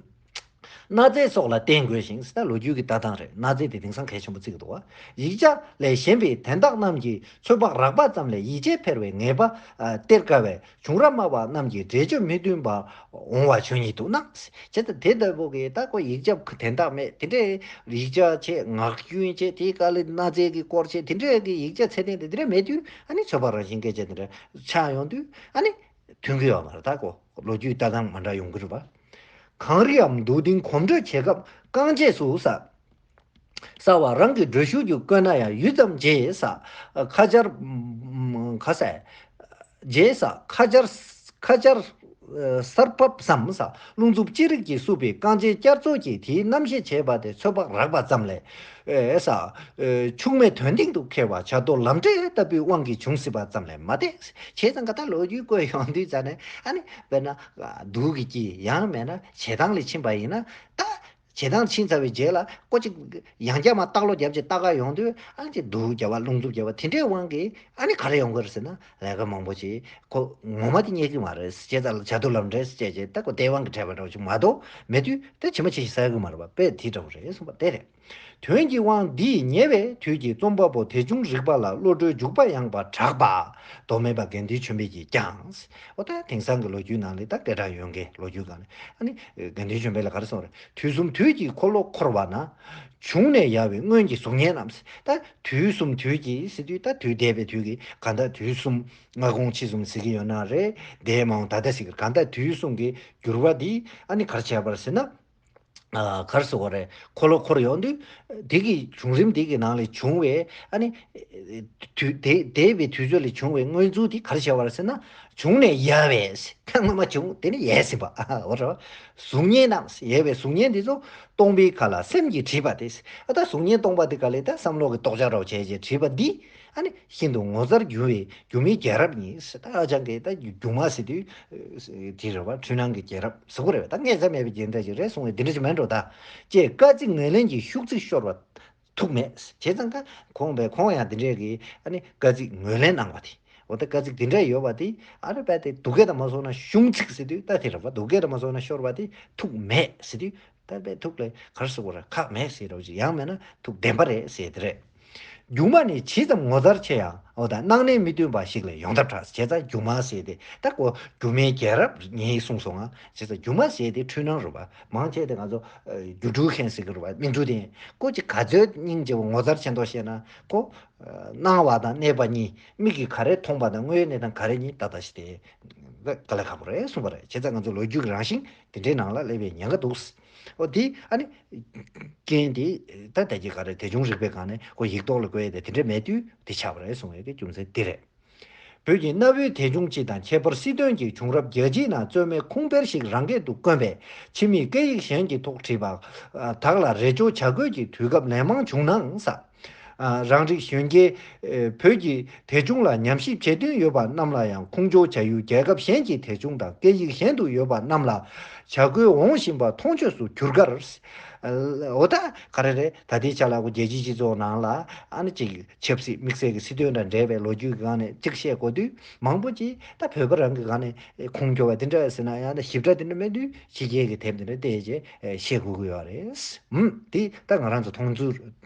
གནའ་རྫས་སོགས་ལ་བརྟེན་དགོས་ཤིང་། ད་ལོ་རྒྱུས་ཀྱི་ལྟ་སྟངས་རེད། གནའ་རྫས་དེ་དེང་སང་གལ་ཆེན་པོ་བརྩི་གི་འདུག་པ། ཡིག་ཆ་ལས་གཞན་པའི་དན་རྟགས་རྣམས་ཀྱི་ཚོད་དཔག་རགས་པ་ཙམ་ལས་ཡིད་ཆེས་འཕེར་བའི་ངེས་པ་ཨ་སྟེར་དཀའ་བས། བྱུང་རབས་སྨྲ་བ་རྣམས་ཀྱིས་འགྲེལ་བརྗོད་མི་མཐུན་པ་འོང་བ་ཆོས་ཉིད་དུ་སྣང་། བྱས་ཙང་དེ་ལྟ་བུ་གི་ད་ཁོ་ཡིག་ཆ་དན་རྟགས་མེད་དེ་འདྲའི་ཡིག་ཆ་བྱས། ངག་རྒྱུན་བྱས། དེའི་སྐབས་ལ་གནའ་རྫས་ཀྱི་སྐོར་བྱས། དེ་འདྲའི་གི་ཡིག་ཆ་ཚད་ལྡན་དེ་འདྲ་མེད་དུས་ཨ་ནི་ཚོད་དཔག་རང་བཞིན་སྐད་ཆ་དེ་འདྲ་ཆགས་ཡོང་དུས་ཨ་ནི་མཐུན་གྱི་ཡོད་མ་རེད། ད་ཁོ་ལོ་རྒྱུས་ལྟ་སྟངས་མ་འདྲ་ཡོང་གི་རེད་པ། གངས་རིའམ་འདུ་སྡིངས་གོམ་བགྲོད་བྱེད་སྐབས་རྐང་རྗེས་སུ་ས། ས་བ་རང་གི་བགྲོད་ཤུལ་གྱི་བཀོད་ན་ཡང་ཡུད་ཙམ་རྗེས་ས། ཁ་ཆར། ཁ་ས། རྗེས་ས། ཁ་ཆར། ཁ་ཆར། སར་ཕབ་སམ་ས། རླུང་འཚུབ་ཅི་རིགས་ཀྱིས་བསུབས་པའི་རྐང་རྗེས་བསྐྱར་བཙོག་གིས་དེའི་རྣམ་ཤེས་བྱས་པ་དེ་ཚོད་དཔག་རགས་པ་ཙམ་ལས། ཨེ་ས། ཨེ་ཆུང་མའི་དོན་སྟེང་དུ་འཁེལ་བ་བྱ་དོར་ལམ་འབྲས་ལྟ་བུའི་དབང་གིས་བྱུང་སྲིད་པ་ཙམ་ལས་མ་འདས། བྱས་ཙང་ག་ད་ལོ་རྒྱུས་བཀོད་ཡོང་དུས་ཙ་ནས་ཨ་ནི་དཔེར་ན་སྡུག་གི་སྐྱིད་ཡང་མེད་ན་བྱེད་སྟངས་ལ་ཕྱིན་པ་ཡིན་ན་ད། བྱེད་སྟངས་ཕྱིན་ཚར་བའི་རྗེས་ལ་ཀོ་ཅིག་ཡང་བསྐྱར་མ་ལྟག་ལོ་བརྒྱབ་ཅིག་ལྟ་ག་ཡོང་དུས་ཨ་ནི་ཅིག་སྡུག་བརྒྱབ་པ་རླུང་འཚུབ་བརྒྱབ་པ་དེ་འདྲའི་དབང་གིས་ཨ་ནི་ག་རེ་ཡོང་གི་རེད་ཟེར་ན་ལས་ཀ་མང་པོ་ཅིག་ཁོ་ངོ་མ་དེ་རྙེད་ཀྱི་མ་རེད། བྱས་ཙང་བྱ་དོར་ལམ་འབྲས་ཟེར་བྱས་བྱས་ད་ཁོ་སྟེས་དབང་གིས་འཕྲད་པ་འདྲ་བོ་ཅིག་མ་གཏོགས་མེད་དུས་དེ་ཕྱི་མ་ཕྱི་ཞིག་ཟ་གི་མ་རེད་པ། དཔེ་དེ་འདྲ་བོ་རེད་གསུངས་པ་དེ་རེད། དོན་གྱི་དབང་འདིས་ཉེ་བའི་དུས་ཀྱི་རྩོམ་པ་པོ་དེ་བྱུང་རིག་པ་ལ་བློ་གྲོས་འཇུག་པ་ཡངས་པ་དྲག་པ་མདོ་སྨད་པ་དགེ་འདུན་ཆོས་འཕེལ་གྱིས་ཀྱང་། འོ་ད་དེང་སང་གི་ལོ་རྒྱུས་ནང་ལ་ད་སྐད་གྲགས་ཡོད་མཁན་ལོ་རྒྱུས་སྒང་ནས་ཨ་ནི་དགེ་འདུན་ཆོས་འཕེལ་ལ་ག་རེ་གསུངས་རེད། དུས་གསུམ་དུས་ཀྱི་འཁོར་ལོ་འཁོར་བ་ན། བྱུང་ནས་ཡལ་བའི་སྔོན་གྱི་གཟུགས་བརྙན་རྣམས། ད་དུས་གསུམ་དུས་ཀྱི་ཟེར་དུས་ད་དུས་འདས་པའི་དུས་ཀྱི་ག་ད་དུས་གསུམ་སྔ་དགོང་ཕྱི་གསུམ་ཟེར་གྱི་ཡོད་ན་རེད། འདས་མ་འོངས་ད་ལྟ་ཟེར་གྱི་ག་ད་དུས་གསུམ་གྱི་འགྱུར་བ་འདི་ཨ་ནི་ག་རེ་བྱས་པ་རེད་ཟེར་ན། ཨ་ག་རེ་ཟེར་དགོས་རེད། འཁོར་ལོ་འཁོར་ཡོང་དུས་འདི་གི་བྱུང་རིམ་འདི་གི་ནང་ལས་བྱུང་བའི་ཨ་ནི་དུས་འདས་འདས་པའི་དུས་ཚོད་ལས་བྱུང་བའི་སྔོན་ཚུལ་འདི་ག་རེ་བྱས་པ་རེད་ཟེར་ན། བྱུང་ནས་ཡལ་བས་ཁ་སྔ་མ་བྱུང་དེ་ནས་ཡལ་ཟིན་པ་འོ་རེད་བ། གཟུགས་བརྙན་རྣམས་ཡལ་བའི་གཟུགས་བརྙན་འདི་ཚོ་སྟོང་པའི་ཁ་ལ་སེམས་ཀྱིས་བྲིས་པ་སྟེ། ཨ་ད་གཟུགས་བརྙན་སྟོང་པ་འདི་ག་ལས་ད་བསམ་བློ་གི་རྟོགས་བྱ་རོ་བྱས་བྱས་བྲིས་པ་འདི། ཨ་ནི་ཤིན་ཏུ་ངོ་མཚར་འགྱུར་བའི་སྒྱུ་མའི་རྒྱལ་རབས་ཡིན། ད་ཨ་ཅང་གིས་ད་སྒྱུ་མ་ཟེར་དུས་དེ་རེད་བ། འཁྲུལ་སྣང་གི་རྒྱལ་རབས་ཟེར་གོ་རེད་བ། ད་ངས་ཟ་མེད་པའི་རྒྱན་ཆ་ཞིག་རེད་གསུང་བའི་འདི་འདྲ་ཞིག་མེད་འགྲོ་ད། ཅེས་སྐར་རྩིས་ངོས་ལེན་གྱི་ཤུགས་ཚིག་ཤོར་བ་ཐུག་མེད། བྱས་ཙང་ད་ཁོང་པས་ཁོང་ཡང་འདི་འདྲས་ཀྱི་ཨ་ནི་སྐར་རྩིས་ངོས་ལེན་གནང་བ་དེ། འོ་ད་སྐར་རྩིས་འདི་འདྲས་ཡོད་པ་དེ་ཨ་རེ་པས་དེ་སྡུག་སྐད་དང་མ་སོང་ན་ཤུང་ཚིག་ཟེར་དུས་ད་དེ་རེད་བ། སྡུག་སྐད་དང་མ་སོང་ན་ཤོར་བ་དེ་ཐུག་མེད་ཟེར་དུས། ད་དཔེ་ཐུག་ལས་གར་སོགས་པར་ཁག་མེད་ཟེར་རོ་ཅིག་ཡང་མེད་ན་ཐུག་བདེན་པ་རེད་ཟེར་དེ་རེད། སྒྱུ་མ་ནི་ཇི་ཙམ་ངོ་མཚར་ཆེ་ཡང་འོ་ད་སྣང་གནས་མི་མཐུན་པ་ཞིག་ལས་ཡོང་ཐབས་དྲག་བྱས་ཙང་སྒྱུ་མ་ཟེར་ཏེ་ད་ཀོ་སྒྱུ་མའི་རྒྱལ་རབས་ངས་གསུངས་སོང་ང་། བྱས་ཙང་སྒྱུ་མ་ཟེར་ཏེ་འཁྲུལ་སྣང་རུ་བ་མང་ཆེ་དེ་ང་ཚོ་སྒྱུ་འཕྲུལ་མཁན་ཟེར་གི་རུ་བ་མིག་འཕྲུལ་ལྡན་ཀོ་ཅི་ག་ཚོད་སྙིང་རྗེ་བོ་ངོ་མཚར་ཆེ་མདོག་བཤད་ན་ཀོ་སྣང་བ་དང་གནས་པ་གཉིས་མིག་གིས་ག་རེ་མཐོང་པ་དང་དངོས་ཡོད་གནས་སྟངས་ག་རེ་གཉིས་ཏག་ཏག་ཞིག་དེ་དཀའ་ལས་ཁག་པོ་རེད་གསུངས་པ་རེད། བྱས་ཙང་ང་ཚོ་ལོ་རྒྱུས་ཀྱི་རང་བཞིན་དེ་འདྲའི་ནང་ལ་སླེབས་པའི་ཉེན་ཁ་འདུག་འོ་དེ་ཨ་ནི། རྐྱེན་དེ་ད་ལྟ་གི་ག་རེ་དེ་བྱུང་རིག་པའི་སྒང་ནས་ཁོ་ཡིག་ཐོག་ལ་བཀོད་ཡས་དེ་དེ་འདྲ་མེད་དུས་དེ་ཆགས་པ་རེད་གསུང་ཡས་ཀྱི་རྒྱུ་མཚན་དེ་རེད། བོད་ཀྱི་གནའ་བོའི་དེ་བྱུང་སྤྱི་དང་ཁྱད་པར་སྲིད་དོན་གྱི་བྱུང་རབས་རྒྱལ་སྤྱིའི་ནང་རྩོད་མེད་ཁུངས་སྤེལ་ཞིག་རང་སྐད་དུ་བཀོད་པས་ཕྱི་མིས་སྐད་ཡིག་གཞན་གྱི་ཐོག་བྲིས་པ་དག་ལ་རེ་བཅོལ་བྱ་དགོས་ཀྱི་དུས་སྐབས་ལན་མང་བྱུང་ནའང་ས། རང་རིགས་གཞོན་སྐྱེས་བོད་ཀྱི་དེ་བྱུང་ལ་ཉམས་ཞིབ་བྱེད་འདུན་ཡོད་པ་རྣམས་ལ་ཡང་ཁུངས་སྐྱོར་བྱ་ཡུལ་རྒྱལ་ཁབ་གཞན་གྱི་དེ་བྱུང་དང་སྐད་ཡིག་གཞན་དུ་ཡོད་པ་རྣམས་ལ་བྱ་དགོས་འོང་བཞིན་པ་མཐོང་ཆོས་སུ་གྱུར་ཁར། འོ་ད་ག་རེ་རེད། ད་ལྟའི་ཆ་ལ་གོ་རྒྱལ་སྤྱིའི་སྤྱི་ཚོགས་ནང་ལ་ཨ་ནི་ཅིག་ཆབ་སྲིད་དམིགས་བསལ་གྱི་སྲིད་དོན་དང་འབྲེལ་བའི་ལོ་རྒྱུས་ཀྱི་སྒང་ནས་ཅིག་བཤད་དགོས་དུས་མང་པོ་ཅིག་ད་བོད་པ་རང་གི་སྒང་ནས་ཁུངས་སྐྱོར་བ་དེ་འདྲ་ཟེར་ན་ཡང་ན་ཞིབ་ཕྲ་དེ་འདྲ་མེད་དུས་ཕྱི་རྒྱལ་གྱི་དེབ་དེ་འདྲ་བལྟས་རྗེས་བཤད་དགོས་ཀྱི་ཡོད་རེད། ཨུམ་དེ་ད་ང་རང་ཚོ་མཐོང་ཚུལ།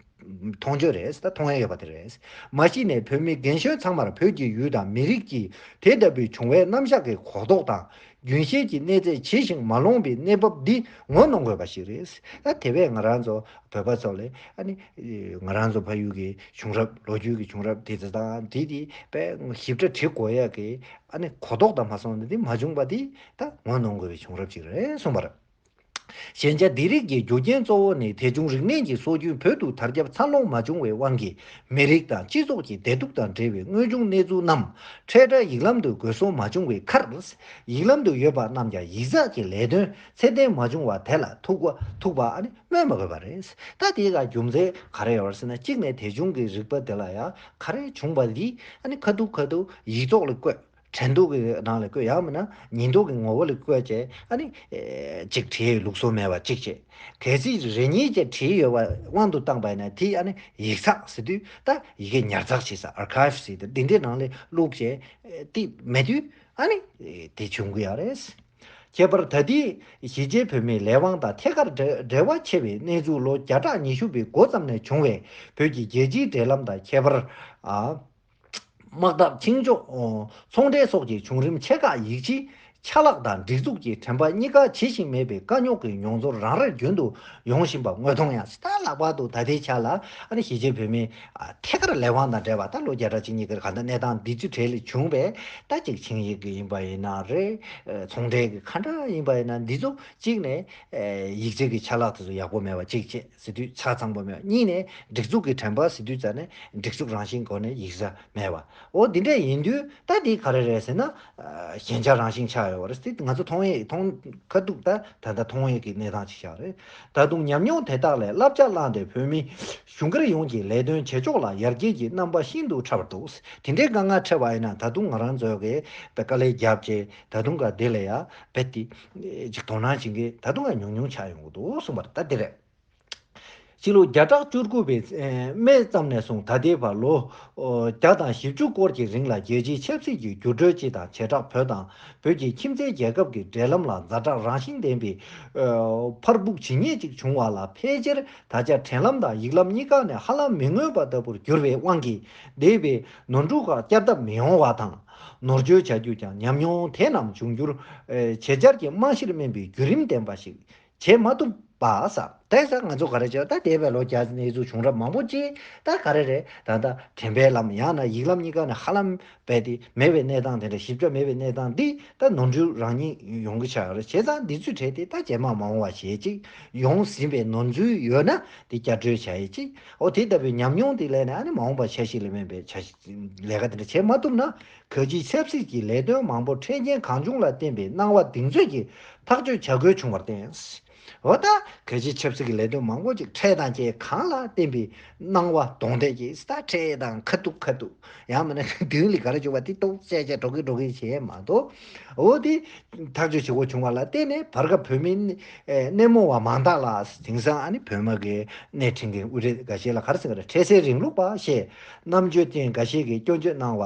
མཐོང་ཆོས་རེད། ད་མཐོང་ཡ་ཡོད་པ་དེ་རེད། མ་གཞི་ནས་བོད་མི་རྒན་གཞོན་ཚང་མར་བོད་ཀྱི་ཡུལ་དང་མི་རིགས་ཀྱི་དེ་ལྟ་བུའི་བྱུང་བའི་རྣམ་གཞག་གི་གོ་རྟོགས་དང་རྒྱུན་ཤེས་ཀྱི་གནས་ཚད་ཇི་བཞིན་མ་ལོངས་པའི་གནས་བབ་འདི་ངོ་གནོང་དགོས་པ་ཞིག་རེད། ད་དེ་བས་ང་རང་ཚོ་བོད་པ་ཚོ་ལས་ཨ་ནི་ང་རང་ཚོ་ཕ་ཡུལ་གྱི་བྱུང་རབས་ལོ་རྒྱུས་ཀྱི་བྱུང་རབས་དེ་ཚོ་དང་དེ་དེ་དཔེ་ཞིབ་ཕྲ་བྲི་དགོས་ཡ་གི་ཨ་ནི་གོ་རྟོགས་དང་མ་སོང་ནས་དེ་མ་བྱུང་པ་དེ་ད་ངོ་གནོང་དགོས་པའི་བྱུང་རབས་ཅིག་རེད་གསུངས་པ་རེད། ཞན་ཆ་འདི་རིགས་ཀྱི་རྒྱུ་རྐྱེན་གཙོ་བོ་ནི་དེ་བྱུང་རིག་གནས་ཀྱི་སྲོལ་རྒྱུན་བོད་དུ་དར་ཁྱབ་འཚར་ལོངས་མ་བྱུང་བའི་དབང་གིས་མི་རིགས་དང་སྤྱི་ཚོགས་ཀྱི་བདེ་སྡུག་དང་འབྲེལ་བའི་དངོས་བྱུང་གནས་ཚུལ་རྣམས་འཕྲལ་བསྒྲགས་ཡིག་ལམ་དུ་འགོད་སྲོལ་མ་བྱུང་བའི་ཁར། ཡིག་ལམ་དུ་ཡོད་པ་རྣམས་ཀྱང་ཡིག་ཚགས་ཀྱི་ལས་དོན་ཚད་ལྡན་མ་བྱུང་བ་དེ་ལ་ཐུག་པ་ཐུག་པ་ཨ་ནི་སྨོས་མ་དགོས་པ་རེད། ད་དེའི་ཀ་རྒྱུ་མཚན་ག་རེ་ཡོད་ཟེར་ན་གཅིག་ནས་དེ་བྱུང་གི་རིག་པ་དེ་ལ་ཡང་ག་རེ་བྱུང་པ་འདི་ཨ་ནི་ཁ་ཐུག་ཁ་ཐུག་ཡིག་ཐོག་ལ་བཀོད། དྲན་རྟོག་གི་ནང་ལ་བཀོད། ཡང་མིན་ན་ཉིན་ཐོ་གི་ངོ་བོ་ལ་བཀོད་བྱས། ཨ་ནི་ཨེ་ཅིག་བྲིས་ལུགས་སྲོལ་མེད་པ་གཅིག་བྱས། གལ་སྲིད་རེ་གཉིས་ཅིག་བྲིས་ཡོད་པ་དབང་དུ་བཏང་པ་ཡིན་ན། དེ་ཨ་ནི་ཡིག་ཚགས་ཟེར་དུས་ད་ཡི་གེ་ཉར་ཚགས་བྱེད་ས་ཨར་ཁའིབ་ཟེར་དུས་འདི་འདྲའི་ནང་ལ་བླུགས་བྱས། ཨེ་དེ་མེད་དུས་ཨ་ནི་ཨེ་དེ་བྱུང་གི་ཡོད་རེད། ཁྱད་པར་ད་ལྟའི་གཞིས་བྱེས་བོད་མིའི་ལས་དབང་དང་ཐད་ཀར་འབྲེལ་འབྲེལ་བ་ཆེ་བའི་གནས་ཚུལ། ལོ་བརྒྱ་ཕྲག་ཉི་ཤུ་པའི་འགོ་ཙམ་ནས་བྱུང་བའི་བོད་ཀྱི་རྒྱལ་སྤྱིའི་འབྲེལ་ལམ་དང་ཁྱད་པར། ཨ། དམག་འཐབ་ཆིངས་འཇོག་ཨོ། ཚོང་འབྲེལ་སོགས་ཀྱི་བྱུང་རིམ་ཆེ་ཁག་ཡིག་ཆའི་ཆ་ལག་དང་སྒྲིག་འཛུགས་ཀྱི་དྲན་པ་གཉིས་ཀ་ཇི་བཞིན་མེད་པའི་དཀའ་རྙོག་གི་མྱོང་ཚོར་རང་རེར་རྒྱུན་དུ་ཡོང་བཞིན་པ་དངོས་མཐོང་ཡང་། ད་ལྷག་པར་དུ་ད་ལྟའི་ཆ་ལ་ཨ་ནི་གཞིས་བྱེས་བོད་མིའི་ཨ་ཐད་ཀར་ལས་དབང་དང་འབྲེལ་བ། ད་ལོ་བརྒྱ་ཕྲག་གཅིག་གཉིས་ཀྱི་ག་འདྲ་གནས་སྟངས་འདི་ཚོའི་གྲས་ལས་བྱུང་བའི་ད་ཅིག་ཆིངས་ཡིག་གི་ཡིན་པ་ཡིན་ན་རེད། ཨ་ཚོང་འབྲེལ་གྱི་ག་འདྲ་ཡིན་པ་ཡིན་ན། འདི་ཚོ་གཅིག་ནས་ཨ་ཡིག་ཆ་གི་ཆ་ལག་དེ་ཚོ་ཡག་པོ་མེད་པ་གཅིག་བྱས། ཟེར་དུས་ཆ་ཚང་པོ་མེད། གཉིས་ནས་སྒྲིག་འཛུགས་ཀྱི་དྲན་པ་ཟེར་དུས་ཙ་ནས་སྒྲིག་འཛུགས་རང་བཞིན་སྒོ་ནས་ཡིག་ཚགས་མེད་པ། འོ་འདི་འདྲ་ཡིན་དུས་ད་འདི་ག་རེ་རེད་ཟེར་ན། ཨ་ཞན་ཆ་རང་བཞིན་ཆགས་ཡོད་པ་རེད། དེ་ང་ཚོ་མཐོང་ཡས་མཐོང་ཁ་ཐུག་ད་ད་ལྟ་མཐོང་ཡས་ཀྱི་གནས་སྟངས་ཅིག་ཆགས་རེད། ད་དུང་ཉམས་མྱོང་དེ་དག་ལས་བསླབ་བྱ་བླངས་ཏེ་བོད་མི་གཞུང་སྒེར་ཡོངས་ཀྱི་ལས་དོན་བྱེད་ཕྱོགས་ལ་ཡར་རྒྱས་ཀྱི་རྣམ་པ་ཤིན་ཏུ་ཕྲ་བར་འདུག། དེ་འདྲའི་དཀའ་ངལ་འཕྲད་པ་ཡིན་ན་ད་དུང་ང་རང་ཚོས་ཀྱི་དཀའ་ལས་བརྒྱབ་བྱས་ད་དུང་ག་དེ་ལ་ཡ་རྦད་དེ་ཅིག་དོ་སྣང་བྱེད་མཁན་ད་དུང་ཡང་ཉུང་ཉུང་ཆགས་ཡོང་གི་འདུག་གསུངས་པ་རེད། ད་དེ་རེད། སྤྱི་ལོ་བརྒྱ་ཕྲག་བཅུ་དགུ་པའི་སྨད་ཙམ་ནས་བཟུང་ད་ལྟའི་བར་ལོ་བརྒྱ་དང་བཞི་བཅུ་སྐོར་གྱི་རིང་ལ་རྒྱལ་སྤྱིའི་ཆབ་སྲིད་ཀྱི་འགྱུར་འགྲོས་སྤྱི་དང་བྱེ་བྲག་བོད་དང་བོད་ཀྱི་ཁྱིམ་མཚེས་རྒྱལ་ཁབ་ཀྱི་འབྲེལ་ལམ་ལ་ཛ་དྲག་རང་བཞིན་ལྡན་པའི་འཕར་འབུག་ཇི་སྙེད་ཅིག་བྱུང་བ་ལ། ཕལ་ཆེར་ད་ཆ་དྲན་ལམ་དང་ཡིག་ལམ་གཉིས་ཀ་ནས་ཧ་ལམ་མི་མངོན་པ་ལྟ་བུར་གྱུར་བའི་དབང་གིས། འདས་པའི་ནོར་འཁྲུལ་ཁག་བསྐྱར་ལྡབ་མི་ཡོང་བ་དང་། ནོར་བཅོས་བྱ་རྒྱུ་ཀྱང་ཉམས་མྱོང་དེ་རྣམས་འབྱུང་འགྱུར་བྱེད་འཆར་གྱི་རྨང་གཞིར་སྨིན་པའི་བརྒྱུད་རིམ་ལྡན་པ་ཞིག་བྱེད་མ་ཐུབ་པ་ཟེར། དེ་ཟེར་ང་ཚོ་ག་རེ་བྱས། ད་འདས་པའི་ལོ་བརྒྱ་གནས་ཚུལ་བྱུང་རབས་མང་པོ་ཅིག་ད་ག་རེ་རེད། ད་ལྟ་དྲན་པའི་ལམ་ཡང་ན་ཡིག་ལམ་གཉིས་ཀ་ནས་ཧ་ལམ་རྦད་དེ་མེད་པའི་གནས་སྟངས། དེ་འདྲ་ཞིབ་ཆ་མེད་པའི་གནས་སྟངས་འདི་ད་ནོར་འཁྲུལ་རང་ཉིད་ཡོང་གི་ཆགས་ཡོད་རེད། བྱས་ཙང་འདི་ཚོའི་གྲས་དེ་ད་རྗེས་མ་མ་འོངས་པ་བྱེད་ཅིག་ཡོང་ཟིན་པའི་ནོར་འཛོལ་ཡོད་ན་དེ་བསྐྱར་གྲོས་བྱ་ཡས་ཅིག་འོ་དེ་ལྟ་བུའི་ཉམས་མྱོང་དེ་ལས་ནས་ཨ་ནི་མ་འོངས་པ་འཆར་གཞི་ལ་དམིགས་པའི་བྱ་ལས་ཀ་དེ་འདྲ་བྱེད་མ་ཐུབ་ན། གལ་ཆེའི་ཆབ་སྲིད་ཀྱི་ལས་དོན་མང་པོ་འཕྲལ་རྐྱེན་གང་བྱུང་ལ་བརྟེན་པའི་སྣང་བ་གདེང་ཚོད་ཀྱིས་ཐག་གཅོད་བྱ་དགོས་བྱུང་བར་བརྟེན། འོ་ད་གལ་ཆེའི་ཆབ་སྲིད་ཀྱི་ལས་དོན་མང་པོ་ཅིག་འཕྲལ་དང་བཅས་གང་ལ་བརྟེན་པའི་སྣང་བ་གདོང་གཏད་ཀྱིས་ད་འཕྲལ་དང་ཁ་ཐུག་ཁ་ཐུག་ཡང་མིན་ན་མདུན་ལ་ག་རེ་བྱུང་བ་དེ་ཏོག་ཙམ་ཅིག་འགྲོ་གི་འགྲོ་གི་བྱས་མ་གཏོགས། འོ་དེ་ཐག་གཅོད་བྱེད་དགོས་བྱུང་བ་ལ་བརྟེན་ནས་བར་སྐབས་བོད་མི་སྣེ་མོ་བ་མང་དག་ལ་དེང་སང་ཨ་ནི་བོད་དམག་གི་སྣེ་ཁྲིད་མཁན་དབུ་ཁྲིད་འགའ་ཤས་ལ་ག་རེ་ཟེར་ག་རེ། འཕྲལ་སེལ་རིང་ལུགས་པ་ཞེས་རྣམ་དཔྱོད་ཅན་འགའ་ཤས་ཀྱིས་སྐྱོན་བརྗོད་གནང་བ་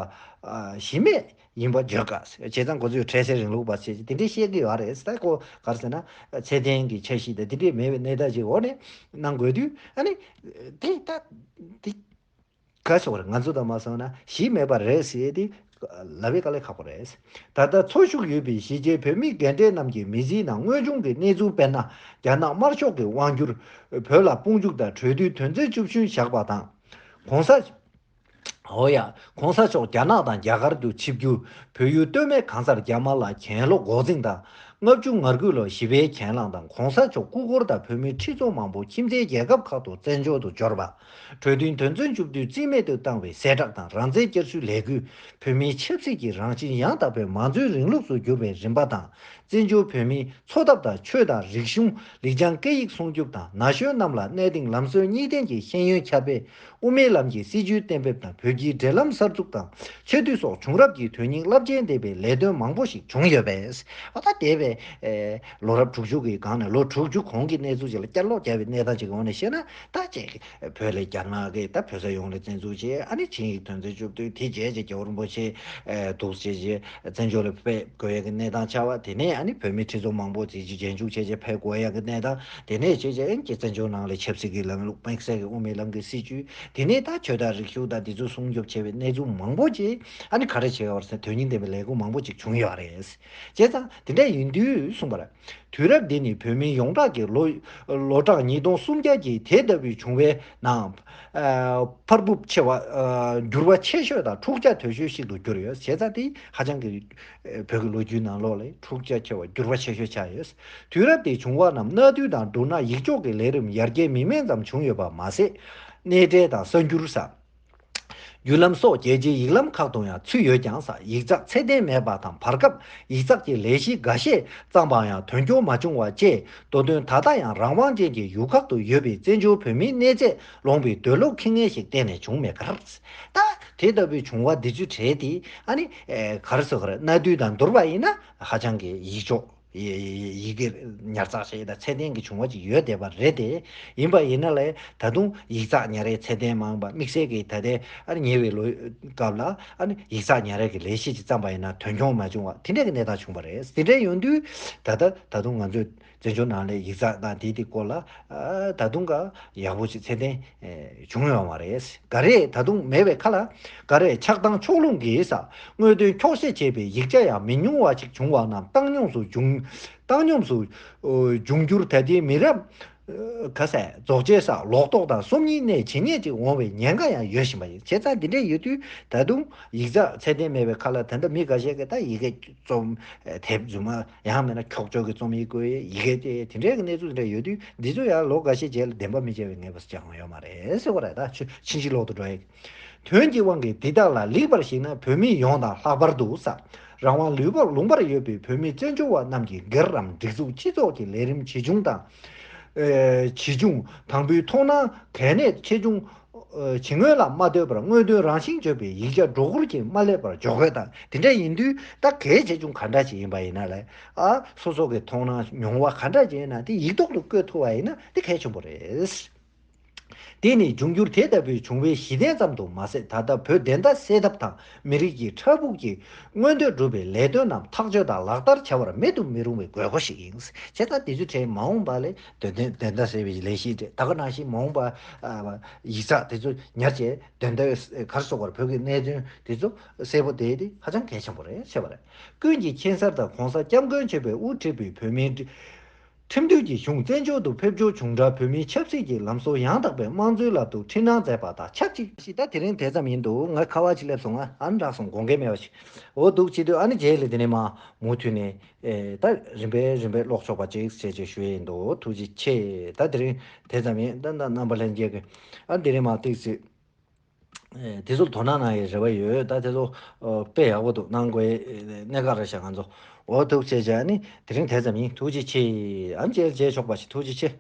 གཞི་མེད་ཡིན་པ་བརྗོད་དཀའ། བྱས་ཙང་ཁོ་ཚོས་འཕྲལ་སེལ་རིང་ལུགས་པ་ཞེས་དེ་འདྲའི་བཤད་ཀྱི་ཡོད་རེད། ད་ཁོ་ག་རེ་ཟེར་ན་ཚད་ལྡན་གྱི་འཆར་གཞི་དང་དེ་འདྲའི་མེད་པའི་གནས་སྟངས་ཅིག་འོག་ནས་གནང་དགོས་དུས། ཨ་ནི་དེ་ད་དེ་ག་ཟེར་བ་རེད། ང་ཚོ་དང་མ་སོང་ན་གཞི་མེད་པ་རེད་ཟེར་དེ་ལབ་པའི་དཀའ་ལས་ཁག་པོ་རེད། ད་ལྟ་འཚོ་བཞུགས་ཡོད་པའི་གཞིས་བྱེས་བོད་མི་རྒན་གྲས་རྣམས་ཀྱི་མི་ཚེའི་ནང་དངོས་བྱུང་གི་གནས་ཚུལ་དཔེར་ན། རྒྱ་ནག་དམར་ཤོག་གི་དབང་སྒྱུར་བོད་ལ་དཔུང་འཇུག་དང་གྲོས་མཐུན་དོན་ཚན་བཅུ་བདུན་བཞག་པ་དང་། གོང་ས། འོ་ཡ། གོང་ས་མཆོག་རྒྱ་ནག་དང་རྒྱ་གར་དུ་ཆིབས་བསྒྱུར། བོད་ཡུལ་སྟོད་སྨད་གང་སར་རྒྱ་དམར་ལ་གྱེན་ལོག་འགོག་འཛིང་དང་། ལྔ་བཅུ་ང་དགུ་ལོར་ཞི་བའི་གྱེན་ལངས་དང་། གོང་ས་མཆོག་སྐུ་འཁོར་དང་བོད་མི་ཁྲི་ཚོ་མང་པོ་ཁྱིམ་མཚེས་རྒྱལ་ཁབ་ཁག་ཏུ་བཙན་བྱོལ་དུ་འབྱོར་བ། གྲོས་མཐུན་དོན་ཚན་བཅུ་བདུན་རྩིས་མེད་དུ་བཏང་བའི་གསལ་བསྒྲགས་དང་རང་བཙན་བསྐྱར་གསོའི་ལས་འགུལ། བོད་མིའི་ཆབ་སྲིད་ཀྱི་རང་བཞིན་ཡང་དག་པའི་མང་གཙོའི་རིང་ལུགས་སུ་གྱུར་པའི་རིམ་པ་དང་། བཙན་བྱོལ་བོད་མིའི་འཚོ་ཐབས་དང་ཆོས་དང་རིག་གཞུང་། ལེགས་བྱང་སྐད་ཡིག་སྲུང་སྐྱོབ་དང་། ན་གཞོན་རྣམས་ལ་གནས་སྟངས་ལམ་སྲོལ་གཉིས་ལྡན་གྱི་ཤེས་ཡོན་ཁྱབ་སྤེལ། དབུ་མའི་ལམ་གྱི་སྲིད་བྱུས་གཏན་འབེབས་དང་། བོད་ཀྱི་འབྲེལ་ལམ་གསར་འཛུགས་དང་། ཆེ་བསྟོད་སོགས་བྱུང་རབས་ཀྱི་དོན་སྙིང་རླབས་ཆེན་ལྡན་པའི་ལས་དོན་མང་པོ་ཞིག་བྱུང་ཡོད་པས། ཨ་ད་འདས་པའི་ཨེ་ལོ་རབས་དྲུག་ཅུ་གི་སྒང་ནས་ལོ་དྲུག་ཅུ་གོང་གི་གནས་ཚུལ་ཅིག་ལ་བསྐྱར་ལོག་བརྒྱབ་པའི་གནས་སྟངས་ཅིག་གི་ངོས་ནས་བཤད་ན། ད་ཅིག་བོད་ལ་རྒྱ་ནག་གིས་ད་བོད་ས་ཡོངས་ལ་བཙན་འཛུལ་བྱས། ཨ་ནི་ཆིངས་ཡིག་དོན་ཚན་བཅུ་བདུན་དེ་རྗེས་ཀྱི་རྒྱལ་བ་རིན་པོ་ཆེ་ཨེ་འདུག་བྱས་རྗེས་བཙན་བྱོལ་ལ་ཕེབས་དགོས་ཡ་གི་གནས་སྟངས་ཆགས་པ། དེ་ནས་ཨ་ནི་བོད་མི་ཁྲི་ཚོ་མང་པོ་དེ་རྗེས་རྗེས་འཇུག་བྱས་རྗེས་ཕེབས་དགོས་ཡ་གི་གནས་སྟངས། དེ་ནས་བྱས་རྗེས་ཨ་ནི་བཙན་བྱོལ་ནང་ལ་ཆབ་སྲིད་ཀྱི་ལམ་ལུགས། དམིགས་བསལ་གྱི་དབུ་མའི་ལམ་གྱི་སྲིད་བྱུས། དེ་ནས་ད་ཆོས་དང་རིག་གཞུང་དང་དེ་ཚོ་སྲུང་སྐྱོབ་བྱས་པའི་གནས་ཚུལ་མང་པོ་ཅིག་ཨ་ནི་ག་རེ་བྱས་ཡོད་རེད་ཟེར་ན། དོན་སྙིང་ལྡན་པའི་ལས་འགུལ་མང་པོ་ཅིག་བྱུང་ཡོད་རེད། བྱས་ཙང་དེ་འདྲ་ཡིན་དུས་གསུངས་པ་རེད། དུས་རབས་འདི་ནི་བོད་མི་ཡོངས་གྲགས་ཀྱི་ལོ་ལོ་གྲངས་ཉིས་སྟོང་སུམ་བརྒྱ་གྱི་དེ་ལྟ་བུའི་བྱུང་བའི་ནང་། ཨ་འཕར་འབུབ་ཆེ་བ། ཨ་འགྱུར་བ་ཆེ་ཤོས་དང་འཁྲུག་ཆ་དོད་ཤོས་ཤིག་ཏུ་གྱུར་ཡོད། བྱས་ཙང་དེ་ཧ་ཅང་གི་ཨ་བོད་ཀྱི་ལོ་རྒྱུས་ནང་ལོགས་ལ་འཁྲུག་ཆ་ཆེ་བ། འགྱུར་བ་ཆེ་ཤོས་ཆགས་ཡོད། དུས་རབས་དེ་བྱུང་བ་རྣམས་གནའ་དུས་དང་བསྡུར་ན་ཡིག་ཆོག་གི་ལས་རིམ་ཡར་རྒྱས་མི་དམན་ཙམ་བྱུང་ཡོད་པ་མ་ཟད། གནས་འབྲེལ་དང་གསར་འགྱུར་ས། བརྒྱུད་ལམ་སོགས་རྒྱལ་སྤྱིའི་ཡིག་ལམ་ཁག་ཏུ་ཡང་ཚུད་ཡོད་ཀྱང་། ཡིག་ཚགས་ཚད་ལྡན་མེད་པ་དང་། བར་སྐབས་ཡིག་ཚགས་ཀྱི་ལས་གཞི་འགའ་ཤས་བརྩམས་པ་ཡང་དོན་འཁྱོལ་མ་བྱུང་བ་བཅས། མདོ་དོན་ད་ལྟ་ཡང་རང་དབང་ཅན་གྱི་ཡུལ་ཁག་ཏུ་ཡོད་པའི་བཙན་བྱོལ་བོད་མིའི་གནས་ཚད་ལོངས་པའི་འདོད་བློ་ཁེངས་ངེས་ཤིག་གཏན་ནས་བྱུང་མེད་ཁར། ད་དེ་ལྟ་བུའི་བྱུང་བ་འདི་ཚོའི་གྲས་དེ་ཨ་ནི་ཨེ་ག་རེ་ཟེར་དགོས་རེད། གནའ་དུས་དང་བསྡུར་བ་ཡིན་ན་ཧ་ཅང་གི་ཡིག་ཆོག་ཡི་ཡི་ཡི་གེ་ཉར་ཚགས་བྱས་དང་ཚད་ལྡན་གྱི་བྱུང་བ་ཅིག་ཡོད་བསྡད་པ་རེད་དེ། ཡིན་པ་ཡིན་ན་ལས་ད་དུང་ཡིག་ཚགས་ཉར་ཡའི་ཚད་ལྡན་མང་བ། དམིགས་བསལ་གྱི་ད་ལྟའི་ཨ་ནི་ཉེ་བའི་ལོ་སྐབས་ལ་ཨ་ནི་ཡིག་ཚགས་ཉར་ཡ་གི་ལས་གཞི་ཅིག་བརྩམས་པ་ཡིན་ན་དོན་འཁྱོལ་མ་བྱུང་བ་དེ་འདྲ་གི་གནས་སྟངས་བྱུང་བ་རེད། དེ་འདྲ་ཡོང་དུས་ད་ལྟ་ད་དུང་ང་ཚོས་བཙན་བྱོལ་ནང་ལ་ཡིག་ཚགས་དང་དེའི་དེ་སྐོར་ལ་ཨ་ད་དུང་ག་ཡག་པོ་ཅིག་ཚད་ལྡན་ཨེ་བྱུང་ཡོད་མ་རེད། ག་རེ་ད་དུང་མེད་པའི་ཁ་ལ། ག་རེ་ཆགས་སྡང་ཕྱོགས་ལྷུང་གིས་ས་དངོས་དོན་འཁྱོག་བཤད་བྱས་པའི་ཡིག་ཆ་ཡང་མི་ཉུང་བ་ཅིག་བྱུང་བ་རྣམས་བཏང་སྙོམས་སུ་བྱུང་། བཏང་སྙོམས་སུ་ཨོ་བྱུང་རྒྱུར་ད་ལྟའི་མི་རབས་ཨ་ག་ས་རྫོགས་བྱེད་ས་ལོག་རྟོག་དང་སོམ་ཉིའི་གནས་ཇི་སྙེད་ཅིག་འོང་བའི་ཉེན་ཁ་ཡང་ཡོད་བཞིན་པ་ཡིན། བྱས་ཙང་འདི་འདྲ་ཡོད་དུས་ད་དུང་ཡིག་ཚགས་ཚད་ལྡན་མེད་པའི་ཁ་ལ། ད་ལྟ་མི་འགའ་ཤས་ཀྱིས་ད་ཡི་གེ་རྩོམ་དེབ་རྫུན་མ་ཡང་མིན་ན་འཁྱོག་བརྗོད་ཀྱི་རྩོམ་ཡིག་བཀོད་ཡི་གེ་དེ་དེ་འདྲའི་གནས་ཚུལ་འདྲ་ཡོད་དུས། འདི་ཚོ་ཡང་ལོ་འགའ་ཤས་རྗེས་ལ་བདེན་པ་མི་འཆལ་བའི་ངེས་པ་ཅང་ཡོད་མ་རེད་ཟེར་བ་རེད། ད་ཕྱི་ཕྱིན་ཅི་ལོག་ཏུ་འགྲོ་ཡི། དོན་གྱི་དབང་གིས་འདི་དག་ལ་ལེགས་པར་གཞིགས་ན་བོད་མི་ཡོངས་དང་ལྷག་པར་དུ་ས་རང་དབང་ལུས་པ་ལུང་པར་ཡོད་པའི་བོད་མི་བཙན་བྱོལ་བ་རྣམས་ཀྱི་སྒེར་རམ་སྒྲིག་འཛུགས་སྤྱི་ཚོགས་ཀྱི་ལས་རིམ་ཇི་བྱུང་དང་། ཨེ་ཇི་བྱུང་དང་པོའི་མཐོང་སྣང་གལ་གནད་ཆེ་ཆུང་ཨེ་ཇི་སྔོན་ལ་མ་ལྟོས་པར་དངོས་དོན་རང་བཞིན་བརྗོད་པའི་ཡིག་ཆ་སྒྲོ་སྐུར་གྱིས་མ་སླེབས་པར་འཇོག་དགོས་དང་། དེ་འདྲ་ཡིན་དུས་ད་གལ་ཆེ་ཆུང་ག་འདྲ་ཞིག་ཡིན་པ་ཡིན་ན་ལས་ཨ་སོ་སོ་གི་མཐོང་སྣང་མྱོང་བ་ག་འདྲ་ཞིག་ཡིན་ན་དེ་ཡིག་ཐོག་ཏུ་བཀོད་ཐུབ་པ་ཡིན་ན་དེ་གལ་ཆེན་པོ་རེད། དེ་ནི་འབྱུང་འགྱུར་དེ་ལྟ་བུའི་བྱུང་བའི་གཞི་རྟེན་ཙམ་དུ་མ་ཟད། ད་ལྟ་བོད་བདེན་མཐའ་གསལ་ཐབས་དང་མི་རིགས་ཀྱི་ཕྲག་ཕུགས་ཀྱི་མངོན་འདོད་སྒྲུབ་པའི་ལས་དོན་རྣམས་ཐག་གཅོད་དང་ལག་བསྟར་བྱ་བར་མེད་དུ་མི་རུང་བའི་དགོས་མཁོ་ཞིག་ཡིན། བྱས་ཙང་དེ་ཚོའི་གྲས་མ་འོངས་པ་ལ་དོན་ལྡན་བདེན་མཐའ་གསལ་བའི་ལས་གཞི་རེད། ད་ག་ནང་བཞིན་མ་འོངས་པ་ཨ་ཡིག་ཚགས་དེ་ཚོ་ཉར་བྱས་བདེན་མཐའ་ག་རེ་ཟེར་དགོས་རེད། བོད་ཀྱི་གནད་དོན་དེ་ཚོ་གསལ་པོ་བསྡད་དེ་ཧ་ཅང་གལ་ཆེན་པོ་རེད་ཟེར་བ་རེད། ཀུན་གྱིས་མཁྱེན་གསལ་ལྟར་༸གོང་ས་༸སྐྱབས་མགོན་ཆེན་པོས་དབུ་ཁྲིད་པའི་བོད་མིའི་ཁྲིམས་འདུན་གྱི་གཞུང་བཙན་བྱོལ་དུ་ཕེབས་འབྱོར་བྱུང་འཕྲལ་བོད་མིའི་ཆབ་སྲིད་ཀྱི་ལམ་སྲོལ་ཡང་དག་པའི་དམངས་གཙོའི་ལམ་དུ་ཁྲིད་གནང་མཛད་པ་དང་ཆབས་ཅིག་ཞིག་ད་དེ་རིང་དེ་ཙམ་ཡིན་འདུག་ང་ཁ་བ་ཅིག་སླེབས་སོང་། ང་ཨ་ནི་རག་སོང་། དགོངས་འགལ་མེད་པ་ཞིག་འོ་འདུག་བྱེད་དུས་ཨ་ནི་རྗེས་ལ་དེ་ནས་མ་མུ་མཐུད་ནས་ཨེ་ད་རིམ་པས་རིམ་པས་ཀློག་ཆོག་པ་ཅིག་བྱས་བྱས་ཞུ་ཡས་ཡིན་འདུག་ཐུགས་རྗེ་ཆེ། ད་དེ་རིང་དེ་ཙམ་ཡིན། ད་ད་རྣམ་པ་ལྷན་རྒྱས་ཀྱིས་ཨ་ནི་དེ་རིང་མ་ཏིག་ཙི། ཨེ་དེ་ཚོར་དོ་སྣང་གནང་ཡའི་རེ་བ་ཡོད། ད་དེ་ཚོ་ཨོ་དཔེ་ཡག་པོ་འདུག་གནང་དགོས་ཡའི་གནད་འགག་རེད་ཤག་ང་ཚོ་འོ་ཐུགས་རྗེ་ཆེ། ཨ་ནི་དེ་རིང་དེ་ཙམ་ཡིན། ཐུགས་རྗེ་ཆེ། ཨ་ནི་མཇལ་མཇལ་ཆོག་པ་ཞིག་ཐུགས་རྗེ་ཆེ།